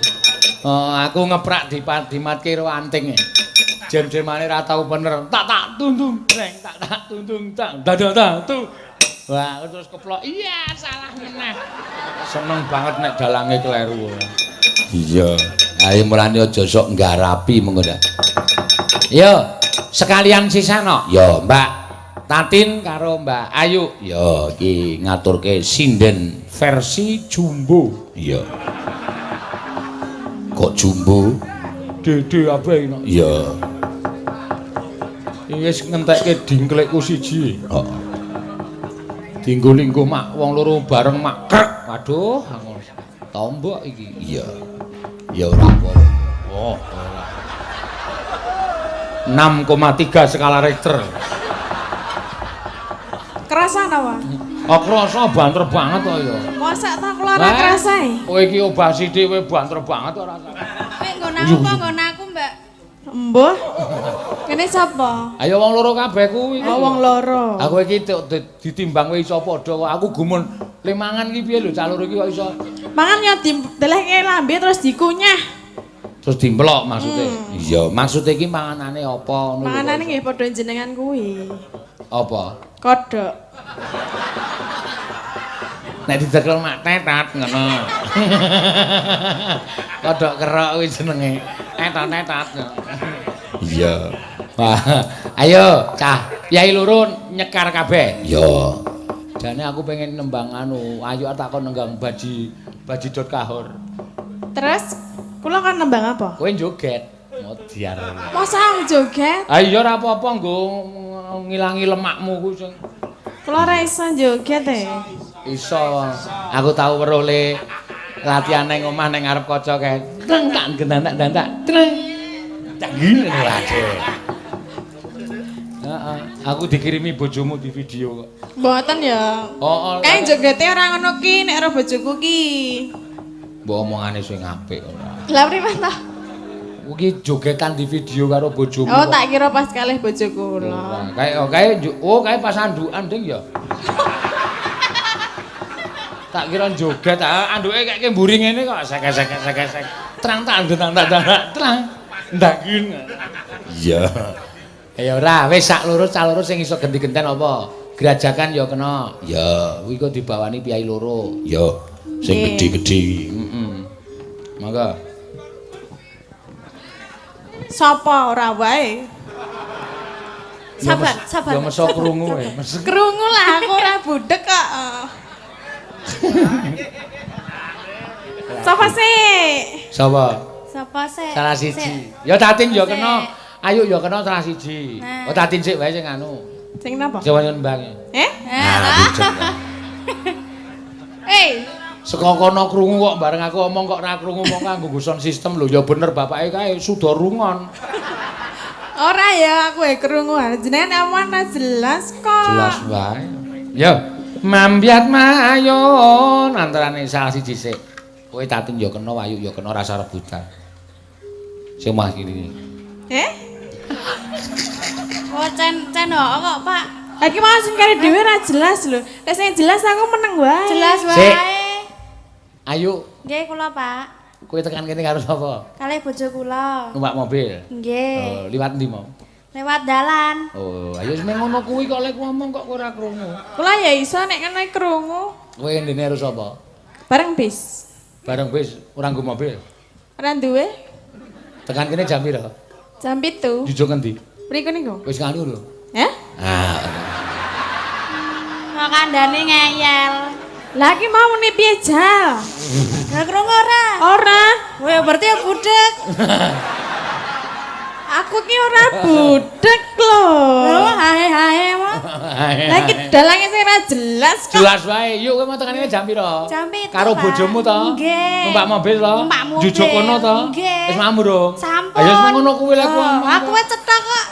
Oh, aku ngeprak dimatke karo anting. Jem-jemane ra tau bener. Tak tak tundung breng, tak tak tundung tak. Dadah tak tu. Wah, aku terus keplok. Iya, salah meneh. Seneng banget nek dalange kleru. Iya. Ayo mulane aja sok nggarapi mengko ndak. Yo, sekalian sisano. Yo, Mbak Tatin karo Mbak Ayu. Yo, iki ngaturke sinden versi jumbo. Iya. Kok jumbo? Dede abe iki. Iya. Iki wis ngentekke dingklikku siji. Heeh. Dinggo-linggo mak wong loro bareng mak krek. Waduh, tombok iki. Iya. Ya ora apa. Oh, ora. 6,3 skala Richter. Kerasa ta, Pak? Oh, kerasa banter banget kok ya. Mosok ta kula ora kerasa e? Kowe iki obah sithik kowe banter banget ora. Kowe nggon aku apa nggon aku, Mbak? Embuh. Kene sapa? Ayo wong loro kabeh kuwi. Oh, wong loro. Aku iki ditimbang kowe iso padha kok. Aku gumun limangan iki piye lho cah loro iki kok iso. Mangan ya didelehke lambe terus dikunyah. Terus dimplok maksude. Iya, maksude iki manganane apa ngono lho. Manganane nggih padha jenengan kuwi. Apa? Kodhok. Nek didekel mak tetat ngono. Kodhok kerok kuwi jenenge. Tetat-tetat. Iya. Wah, ayo cah, piyai loro nyekar kabeh. Iya. Jane aku pengen nembang anu, ayo takon nenggang baji dot kahor. Terus kula kan nembang apa? Kowe joget. Modiar. Masa joget? Ah iya ora apa-apa nggo ngilangi lemakmu ku sing. Kula ora iso joget e. Iso. Aku tau weruh le latihan nang omah nang ngarep kaca kae. Treng tak gendak-gendak. Treng. Tak ngene wae. Heeh, aku dikirimi bojomu di video kok. Mboten ya. Heeh. Kae jogete ora ngono ki nek ora bojoku ki. Mbok omongane sing apik ora. Lah primen ta? Kuwi jogetan di video karo bojomu. Oh, tak kira pas kalih bojoku lho. Kae kae oh kae pas andukan ding ya. Tak kira joget, anduke kayak mburi ngene kok sek-sek-sek-sek. Trang tak ndang tak trang. Ndangin. Iya. Ya ora, wis sak loro cah loro sing iso genti-genten apa? Grajakan ya kena. Ya, kuwi kok dibawani piyai loro. Ya, sing gedhe-gedhe. Heeh. Monggo. Sapa ora wae? Sabar, sabar. Ya meso krungu e. Krungu lah aku ora budhek kok. Sapa sih? Sapa? Sapa sih? Salah siji. Ya Tatin ya kena. Ayo ya kena salah siji. Oh Tatin sik wae sing anu. Sing napa? Sing nembang. Eh? Nah. Eh. Saka kono krungu kok bareng aku omong kok ora krungu mong nganggo sound system lho. Ya bener bapake kae suda rungon. Ora ya aku e krungu. Jenengan omong ora jelas kok. Jelas wae. Ya. Mambyat mayon antarane salah siji sik. Kowe Tatin ya kena, Ayu ya kena rasa rebutan. Sing mah kiri. Eh? Oh cen cen kok, Pak. Lah iki mau sing kare dhewe ora jelas lho. Nek sing jelas aku meneng wae. Jelas wae. Ayu. Nggih kula, Pak. Kowe tekan kene karo sapa? Kalih bojo kula. Numpak mobil. Nggih. Oh, liwat ndi mau? Lewat dalan. Oh, ayo wis ngono kuwi kok lek ngomong kok ora krungu. Kula ya iso nek kene krungu. Kowe ndene harus sapa? Bareng bis. Bareng bis ora nggo mobil. Ora duwe. Tekan kene jam pira? Jam 7. Jujuk ngendi? Mriku niku. Wis nganu lho. Heh? Ah. Kok kandhane ngeyel. Lah iki mau muni piye jal? Gak krungu ora? Ora. Kowe berarti ya budhek. Aku ki ora budhek lho. Lho hae-hae wae. Lah iki dalange sing ora jelas kok. Jelas wae. Yuk kowe mau tekan kene jam pira? Jam 7. Karo bojomu to? Nggih. Numpak mobil to? Numpak mobil. Jujuk kono to? Nggih. Wis mambu durung? Sampun. Ayo wis ngono kuwi lek ku. Aku wis cetha kok.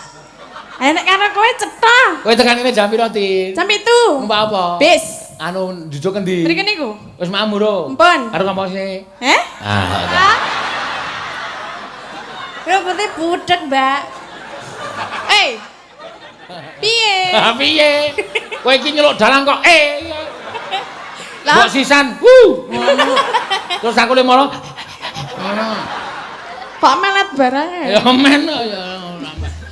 Ayo nek karo kowe cetha. Kowe tekan kene jam pira, Tin? Jam 7. Numpak apa? Bis. Anu njujuk endi? Mriki niku. Wis maem urung? Mpun. Karo ngomong sih. Heh? Ah. Lho berarti budek, Mbak. Eh. Piye? Ha piye? Kowe iki nyeluk dalang kok eh. Lah Mbok sisan. Wuh. Ngono. Terus aku le moro. Ngono. Kok melet barang Ya men ya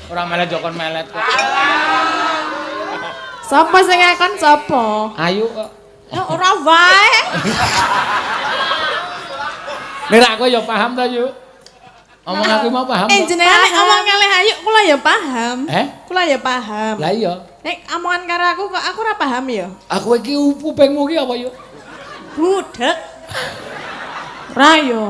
ora melet yo kon melet kok. Sapa sing ngakon sapa? Ayu kok. Ya ora wae. Nek kowe ya paham ta, Yu? Omong aku mau paham. Eh jenengan nek omong kalih Ayu kula ya paham. Eh? Kula ya paham. Lah iya. Nek omongan karo aku kok aku ora paham ya. Aku iki kupingmu iki apa, Yu? Budek. Ora yo.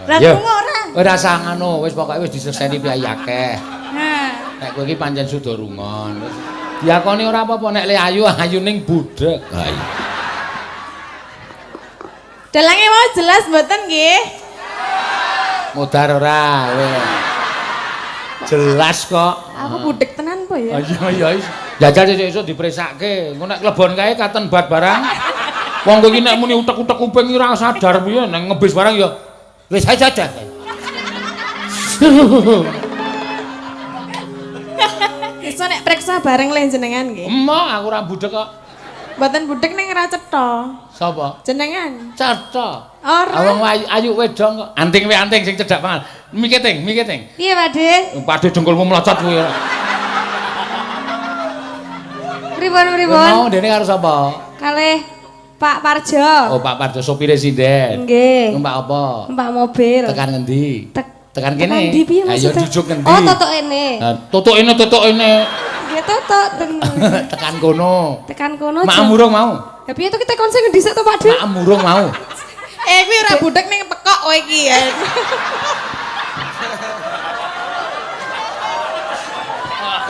Lah krungu ora? Ora usah ngono, wis pokoke wis diseseni piyayi akeh. Nah, Nek kowe iki pancen suda rungon. Wis diakoni ora apa-apa nek le ayu ayu ning budek. Ha iya. Dalange mau jelas mboten nggih? Modar ora kowe. Jelas kok. Aku budek tenan po ya. Iya iya wis. Jajal sesuk dipresake. Engko nek klebon kae katen bat barang. Wong kowe iki nek muni utek-utek kuping iki ora sadar piye nek ngebis barang ya wis aja aja. Iso nek preksa bareng le jenengan nggih. Emoh aku ora budek kok. Mboten budek ning ora cetha. Sapa? Jenengan. Cetha. Ora. Wong ayu, ayu wedong kok. Anting we anting sing cedhak banget. Miketing, miketing. Piye, Pak De? Padhe dengkulmu mlocot kuwi. Pripun pripun? Mau dene karo sapa? Kalih Pak Parjo. Oh, Pak Parjo sopire sinden. Nggih. Numpak apa? Numpak mobil. Tekan ngendi? Tekan kene. Tekan ndi piye Ayo maksudnya? jujuk ngendi? Oh, totok ene. Tutuk ini, tutuk ini. Nggih, totok ten. Tekan kono. Tekan kono. Maem urung mau. Lah piye to kita kon sing ngendi sik to, Pak De? Maem urung mau. Eh kuwi ora budek ning pekok kowe iki ya.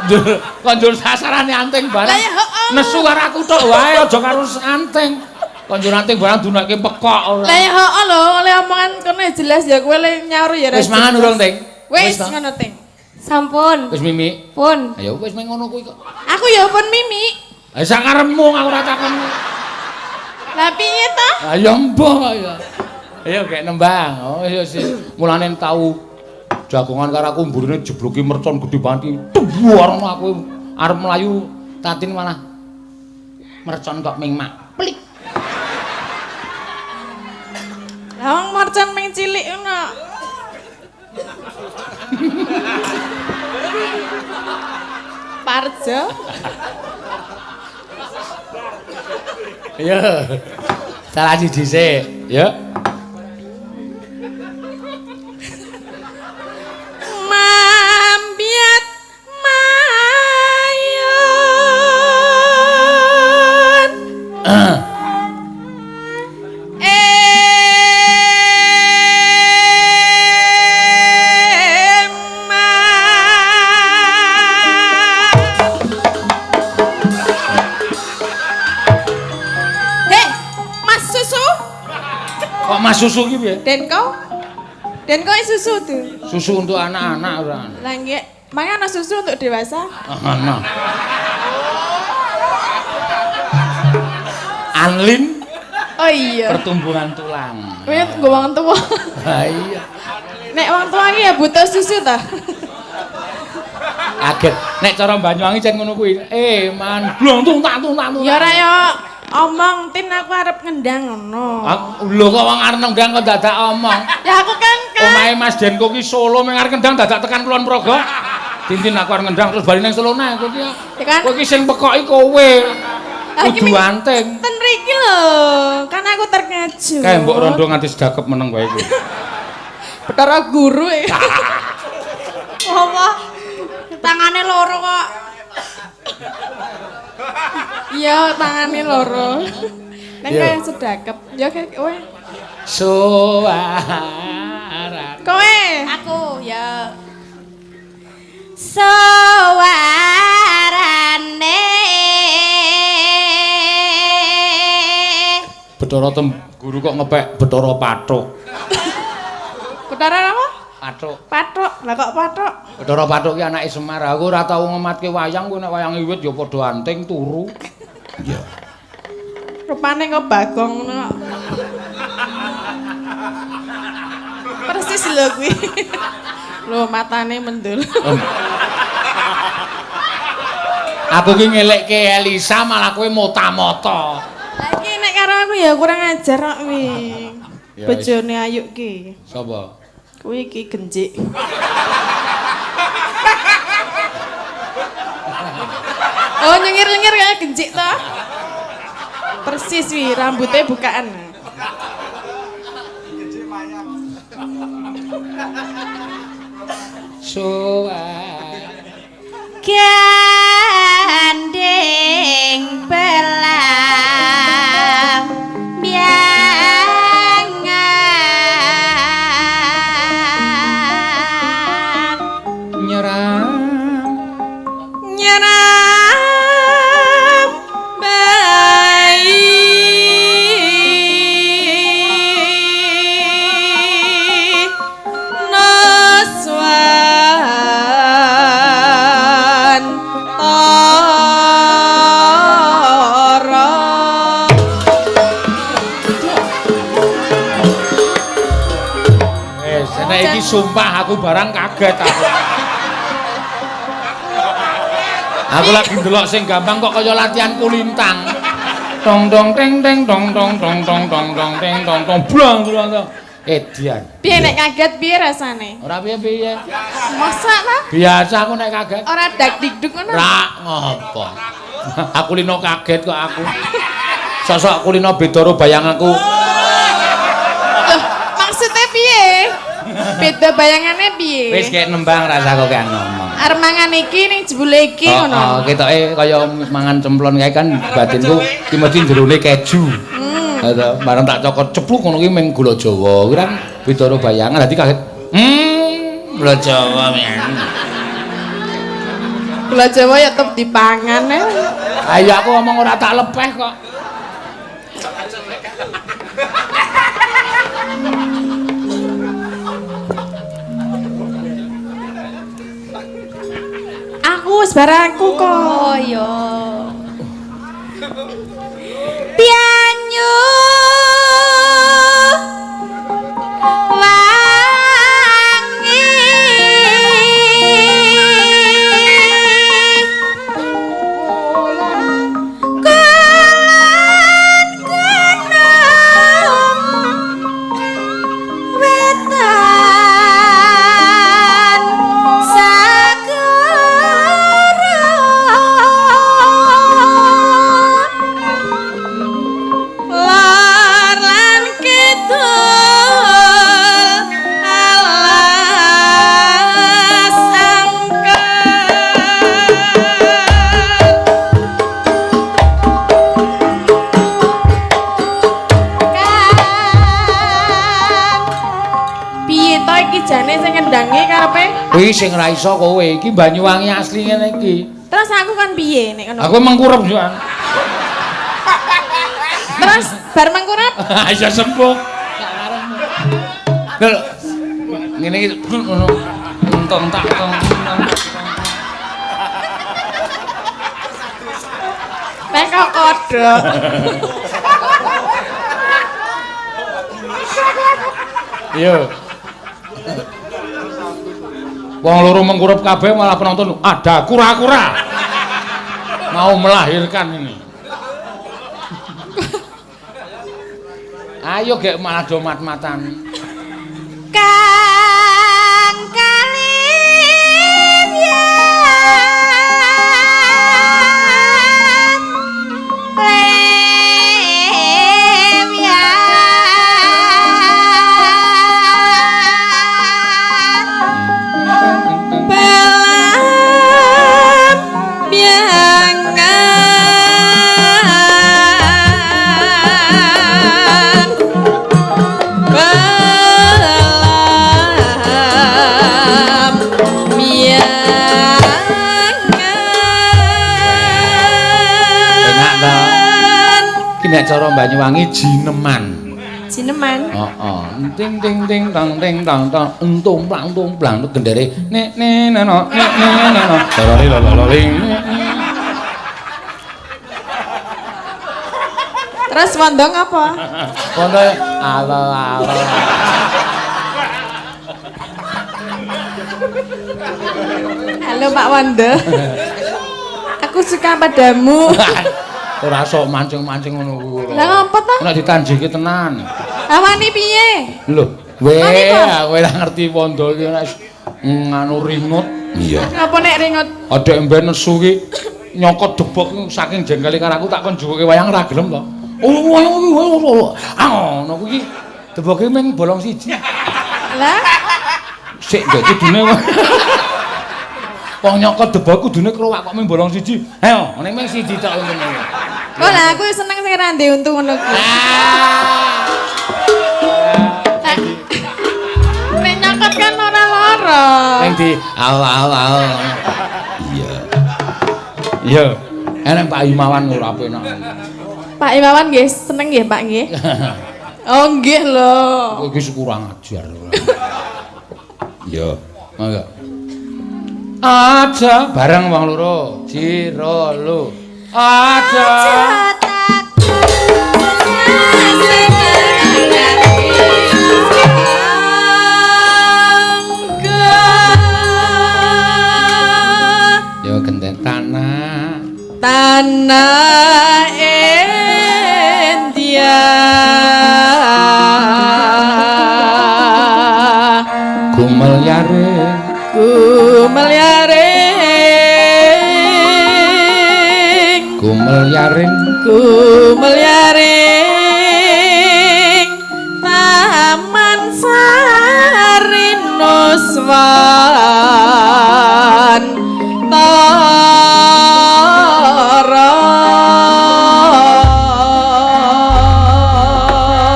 Njur kon njur sasarane anting barang. Lah ya heeh. Nesu karo aku tok wae aja karo anting. Kon njur anting barang dunake pekok ora. Lah ya heeh lho, oleh omongan kono ya jelas ya kowe le nyaur ya. Wis mangan urung, Ting? Wis toh? ngono, Ting. Sampun. Wis mimi. Pun. Ayo wis meng ngono kuwi kok. Aku ya pun mimi. Lah sakarepmu aku ora takon. Lah piye to? Ayo mbah ya. Ayo gek nembang. Oh iya sih. Mulane tau jagongan karo aku mburine jebluki mercon gedhe banget iki. Tuwar aku arep mlayu Tatin malah mercon kok ming mak. Plik. Lah wong mercon ming cilik ngono. Parjo. Iya. Salah siji sik, ya. Mambiat mayun. Hei, Mas Susu. Kok Mas Susu ki piye? Denko? Denko susu tuh. Susu untuk anak-anak ora. Lah nggih, mangan ana susu untuk dewasa. Ana. Anlin. Oh iya. Pertumbuhan tulang. Kowe nggo wong tuwa. Ha iya. Nek wong tuwa iki ya butuh susu ta. Kaget. Nek cara Banyuwangi jan ngono kuwi. Eh, man blong tung tak tung tak tung. Ya ora ya omong tin aku arep ngendang ngono. Lho kok wong arep nendang kok dadak omong. Ya aku kan Omahe Mas Denko ki Solo meng arep ngendang dadak tekan Kulon Progo. Tintin aku arep ngendang terus bali nang Solo nang kowe iki. Ya kan? Kowe iki sing pekoki kowe. Kudu anting. Ten mriki lho. Kan aku terkejut. Kae mbok rondo nganti sedakep meneng wae kowe. Betara guru e. Apa? Tangane loro kok. Iya, tangane loro. Neng kaya sedakep. Ya kayak kowe. Suara. Kowe. Aku ya. Suarane. Betara tem guru kok ngepek Betara Pathuk. Betara apa? Pathuk. Pathuk. Lah kok pathuk? Betara Pathuk ki anake Semar. Aku ora tau ngematke wayang, kowe nek wayang wiwit ya padha anting turu. Iya. Rupane kok Bagong ngono kok. Persis lho kuwi. Lho matane mendul. Aku ki ngelekke Elisa malah kowe mota-mota. Lah iki nek karo aku ya kurang ajar kok kuwi. Bojone Ayu ki. Sapa? Kuwi iki genjik. Oh nyengir-nyengir kayak genjik toh. Persis wi rambutnya bukaan. Genjik mayang. Gandeng belam biangan nyeram nyeram bayi naswan tara. Nek iki sumpah aku barang kaget aku. Aku lagi ndelok sing gampang kok kaya latihan kulintang. Tong tong teng teng tong tong tong tong tong tong teng tong tong blang blang tong. Edian. Piye nek kaget piye rasane? Ora piye-piye. Masa ta? Biasa aku nek kaget. Ora dak dikduk ngono. Ra ngopo. Aku lino kaget kok aku. Sosok aku lino beda karo bayang aku. Loh, maksudnya piye? Beda bayangane piye? Wis kek nembang rasa kok kek ngomong. Arep mangan iki ning jebule iki ngono. Heeh, ketoke kaya mangan cemplon kae kan batinku ki mesti jerone keju. Heeh, bareng tak cokot cepluk ngono ki meng gula Jawa. Kuwi kan beda karo bayangan dadi kaget. Gula Jawa men. Gula Jawa ya tetep dipangan e. Ayo aku ngomong ora tak lepeh kok. Aku wis barangku kok. Oh iya. Banyu wangi kulon gunung wetan sagara Lor lan kidul alas angker. Kang piye to iki jane sing ngendangi karepe? Kuwi sing ra iso kowe iki Banyuwangi asli ngene iki. Terus aku kan piye nek ngono? Aku mengkurep yo. Terus bar mengkurep Iso sembuh. Lho. Ngene iki ngono. Entong tak tong. Nek kok kodhok. Iya. Wong loro mengkurep kabeh malah penonton ada kura-kura. Mau melahirkan ini. Ayo gek malah do mat-matan. Kang Kalim yan lem yan Belam biangan belam biangan. Enak ta? Iki nek cara Banyuwangi jineman. Jineman. Heeh. Ting ting ting tang ting tang tang entung plang tung plang gendere nek ne ne no nek ne ne no. Lorori lorori. Terus wondo ngapa? Wondo alo-alo. Halo Pak Wondo. Aku suka padamu. Ora sok mancing-mancing ngono kuwi. Lah ngopo ta? Nek ditanjiki tenan. Awani piye? Lho, kowe kowe ora ngerti wondo iki nek nganu ringut. Iya. Ngapa nek ringut? Adek mben nesu ki nyokot debok saking jengkele karo aku tak kon njuwuke wayang ora gelem to. Oh, wayang. Ah ngono kuwi deboke mung bolong siji. Lah sik ndek kudune. Wong nyokot debok kudune krowak kok mung bolong siji. Ayo, ning mung siji tok untune. Kok lah aku seneng sing ra ndek untu ngono kuwi. Nek nyokot kan ora lara. Ning di au-au-au. Iya. Iya. Enek Pak Imawan ora penak. Pak Imawan nggih seneng nggih Pak nggih. Oh nggih lho. Kowe iki kurang ajar. Iya. Mangga. Aja bareng wong loro. Jiro lu. Aja. Yo genten tanah. Tanah India. Gumel yaring, gumel yaring, gumel yaring, gumel yaring, Taman Sari Nuswantara.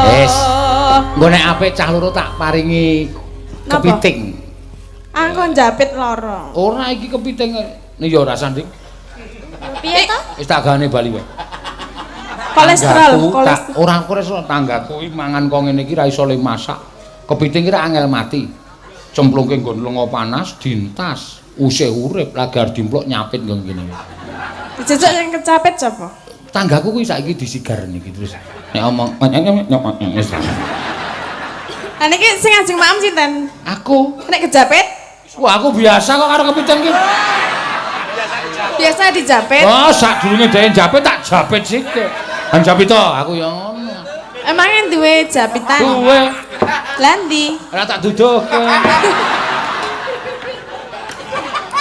Wis, engko nek apik cah loro tak paringi kepiting. Angko njapit loro. Ora iki kepiting. Nih ya ora sanding. Piye to? Wis tak gane bali wae. Kolesterol, kolesterol. Ora kolesterol tanggaku iki mangan kok ngene iki ra iso le masak. Kepiting ki ra angel mati. Cemplungke nggon lenga panas dintas, usih urip lagi arep dimplok nyapit nggon kene. Dijejak sing kecapit sapa? Tanggaku kuwi saiki disigar niki terus. Nek omong wis. Lah niki sing ajeng maem sinten? Aku. Nek kejapit? Wah, aku biasa kok karo kepiting ki. Biasa dijapit. Oh, sadurunge dhek njapit tak japit sithik. Han japit to, aku ya ngono. Emangnya duwe japitan? Duwe. Lah ndi? Ora tak duduhke.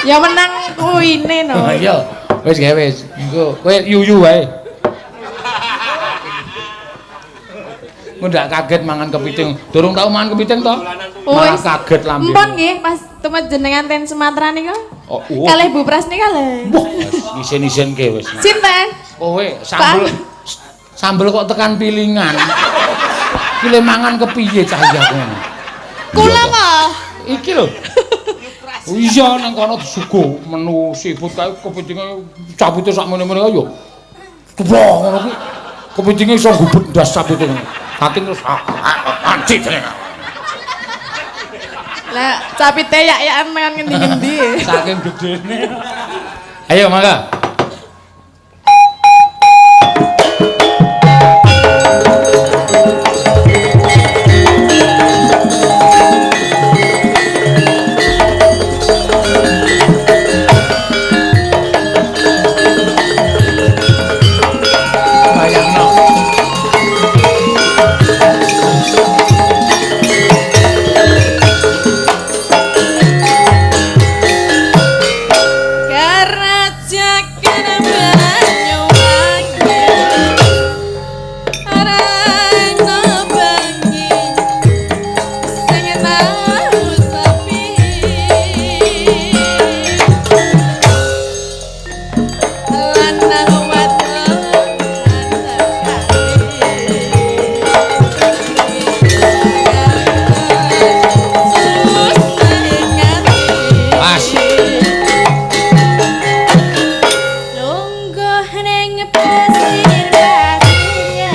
Ya menang kuwine no. Iya. Wis gawe wis. Engko kowe yuyu wae. Engko ndak kaget mangan kepiting. Durung tau mangan kepiting to? Malah kaget lambene. Empun nggih pas tumet jenengan ten Sumatera niku. Oh, oh. Kalih Bu Pras nika lho. Wah, isin-isinke wis. Sinten? Kowe sambel sambel kok tekan pilingan. Ki le mangan kepiye cah iki aku ngono. Kula apa? Iki lho. Iya nang kono disuguh menu seafood kae kepitinge capite sak mene-mene kae yo. Wah ngono kuwi. Kepitinge iso gubet ndas capite. Saking terus anci jenenge. Lah capite yak-yakan tekan ngendi-ngendi. Saking gedene. Ayo mangga. Bayangno. Kerajakan Banyuwangi Arana bengi sing tau sepi lanang wadon Pas. Lungguh ning pasir-pasir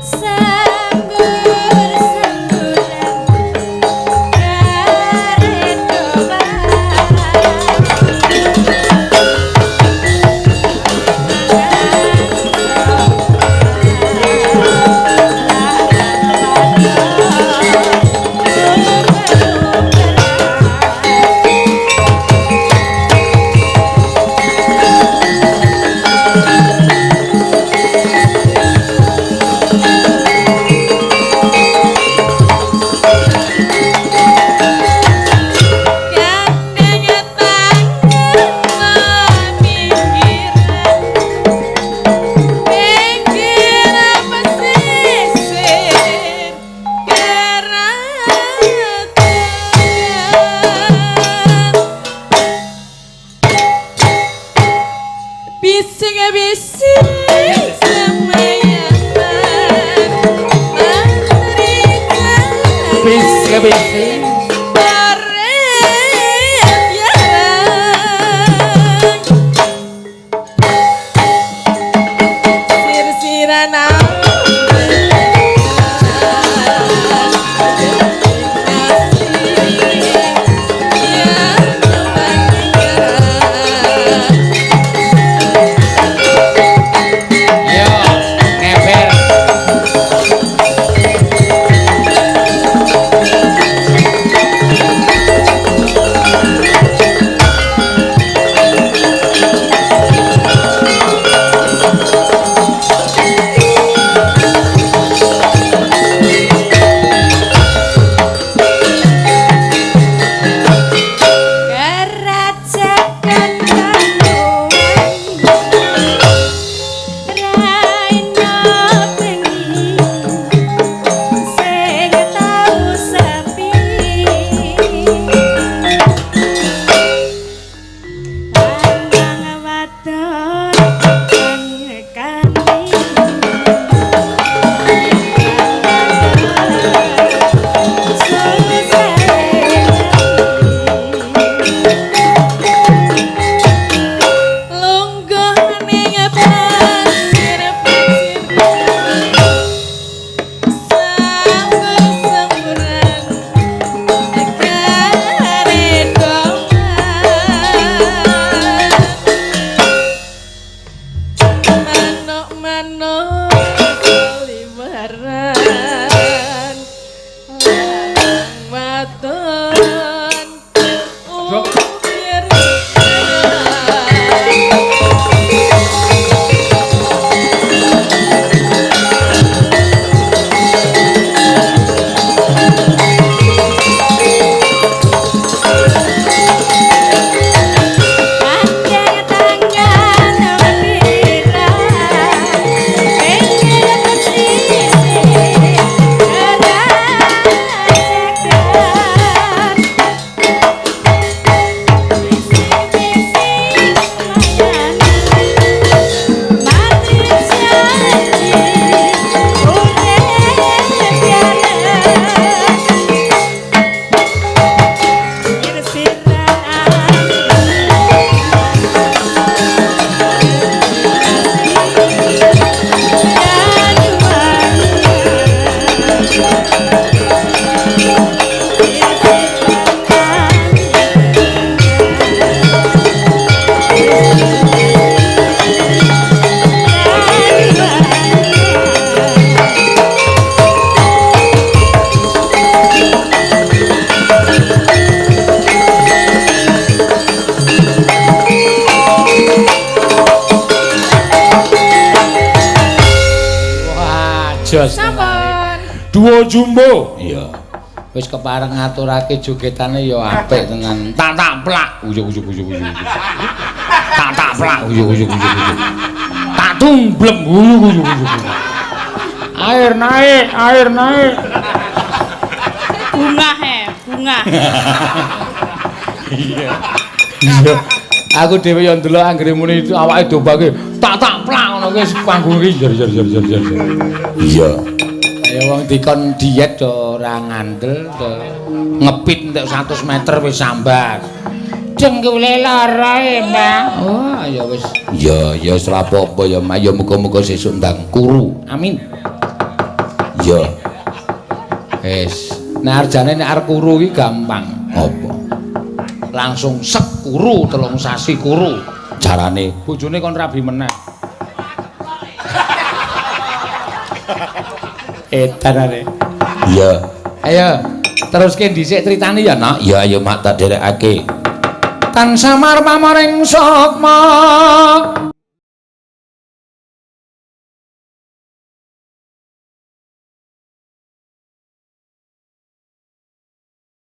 sambur-samburan karet kobang Bising-bising semayaman Bising-bising. Baret yarang sir-siran Yo, ngeber. Kerajaan Kanuan Raina bengi sing tau sepi Lanang wadon kang kani Lungguh ning pasir pasir sambur semburan kare manuk manuk liweran lanang wadon ukir. Panjang tangan pirang pinggir pesisir kerajakan bising-bising mayanan mati janji urip biareng sir-siran. Wah, jos. Sampun. Duo jumbo. Iya. Wis kepareng ngaturake jogetane ya apik tenan. Tak tak plak. Uyuk uyuk uyuk uyuk. Tak tak plak. Uyuk uyuk uyuk uyuk. Tak tumblem. Uyuk uyuk uyuk. Air naik, air naik. Bunga he, bunga. Iya. Aku dhewe yo ndelok anggere muni awake dombake tak tak plak ngono kuwi panggung iki jer jer jer jer jer. Iya. Ayo wong dikon diet do ora ngandel do ngepit entek 100 meter wis sambat. Dengkule lara e, Mbak. Oh, ya wis. Ya, ya wis ora apa-apa ya, Mak. Ya muga-muga sesuk ndang kuru. Amin. Ya. Wis. Nek arjane nek arep kuru iki gampang. Apa? Langsung sek kuru 3 sasi kuru. Carane bojone kon rabi meneh. Edan are. Iya. Ayo teruske dhisik critane ya, Nak. Ya ayo Mak tak derekake. Tan samar pamaring sukma.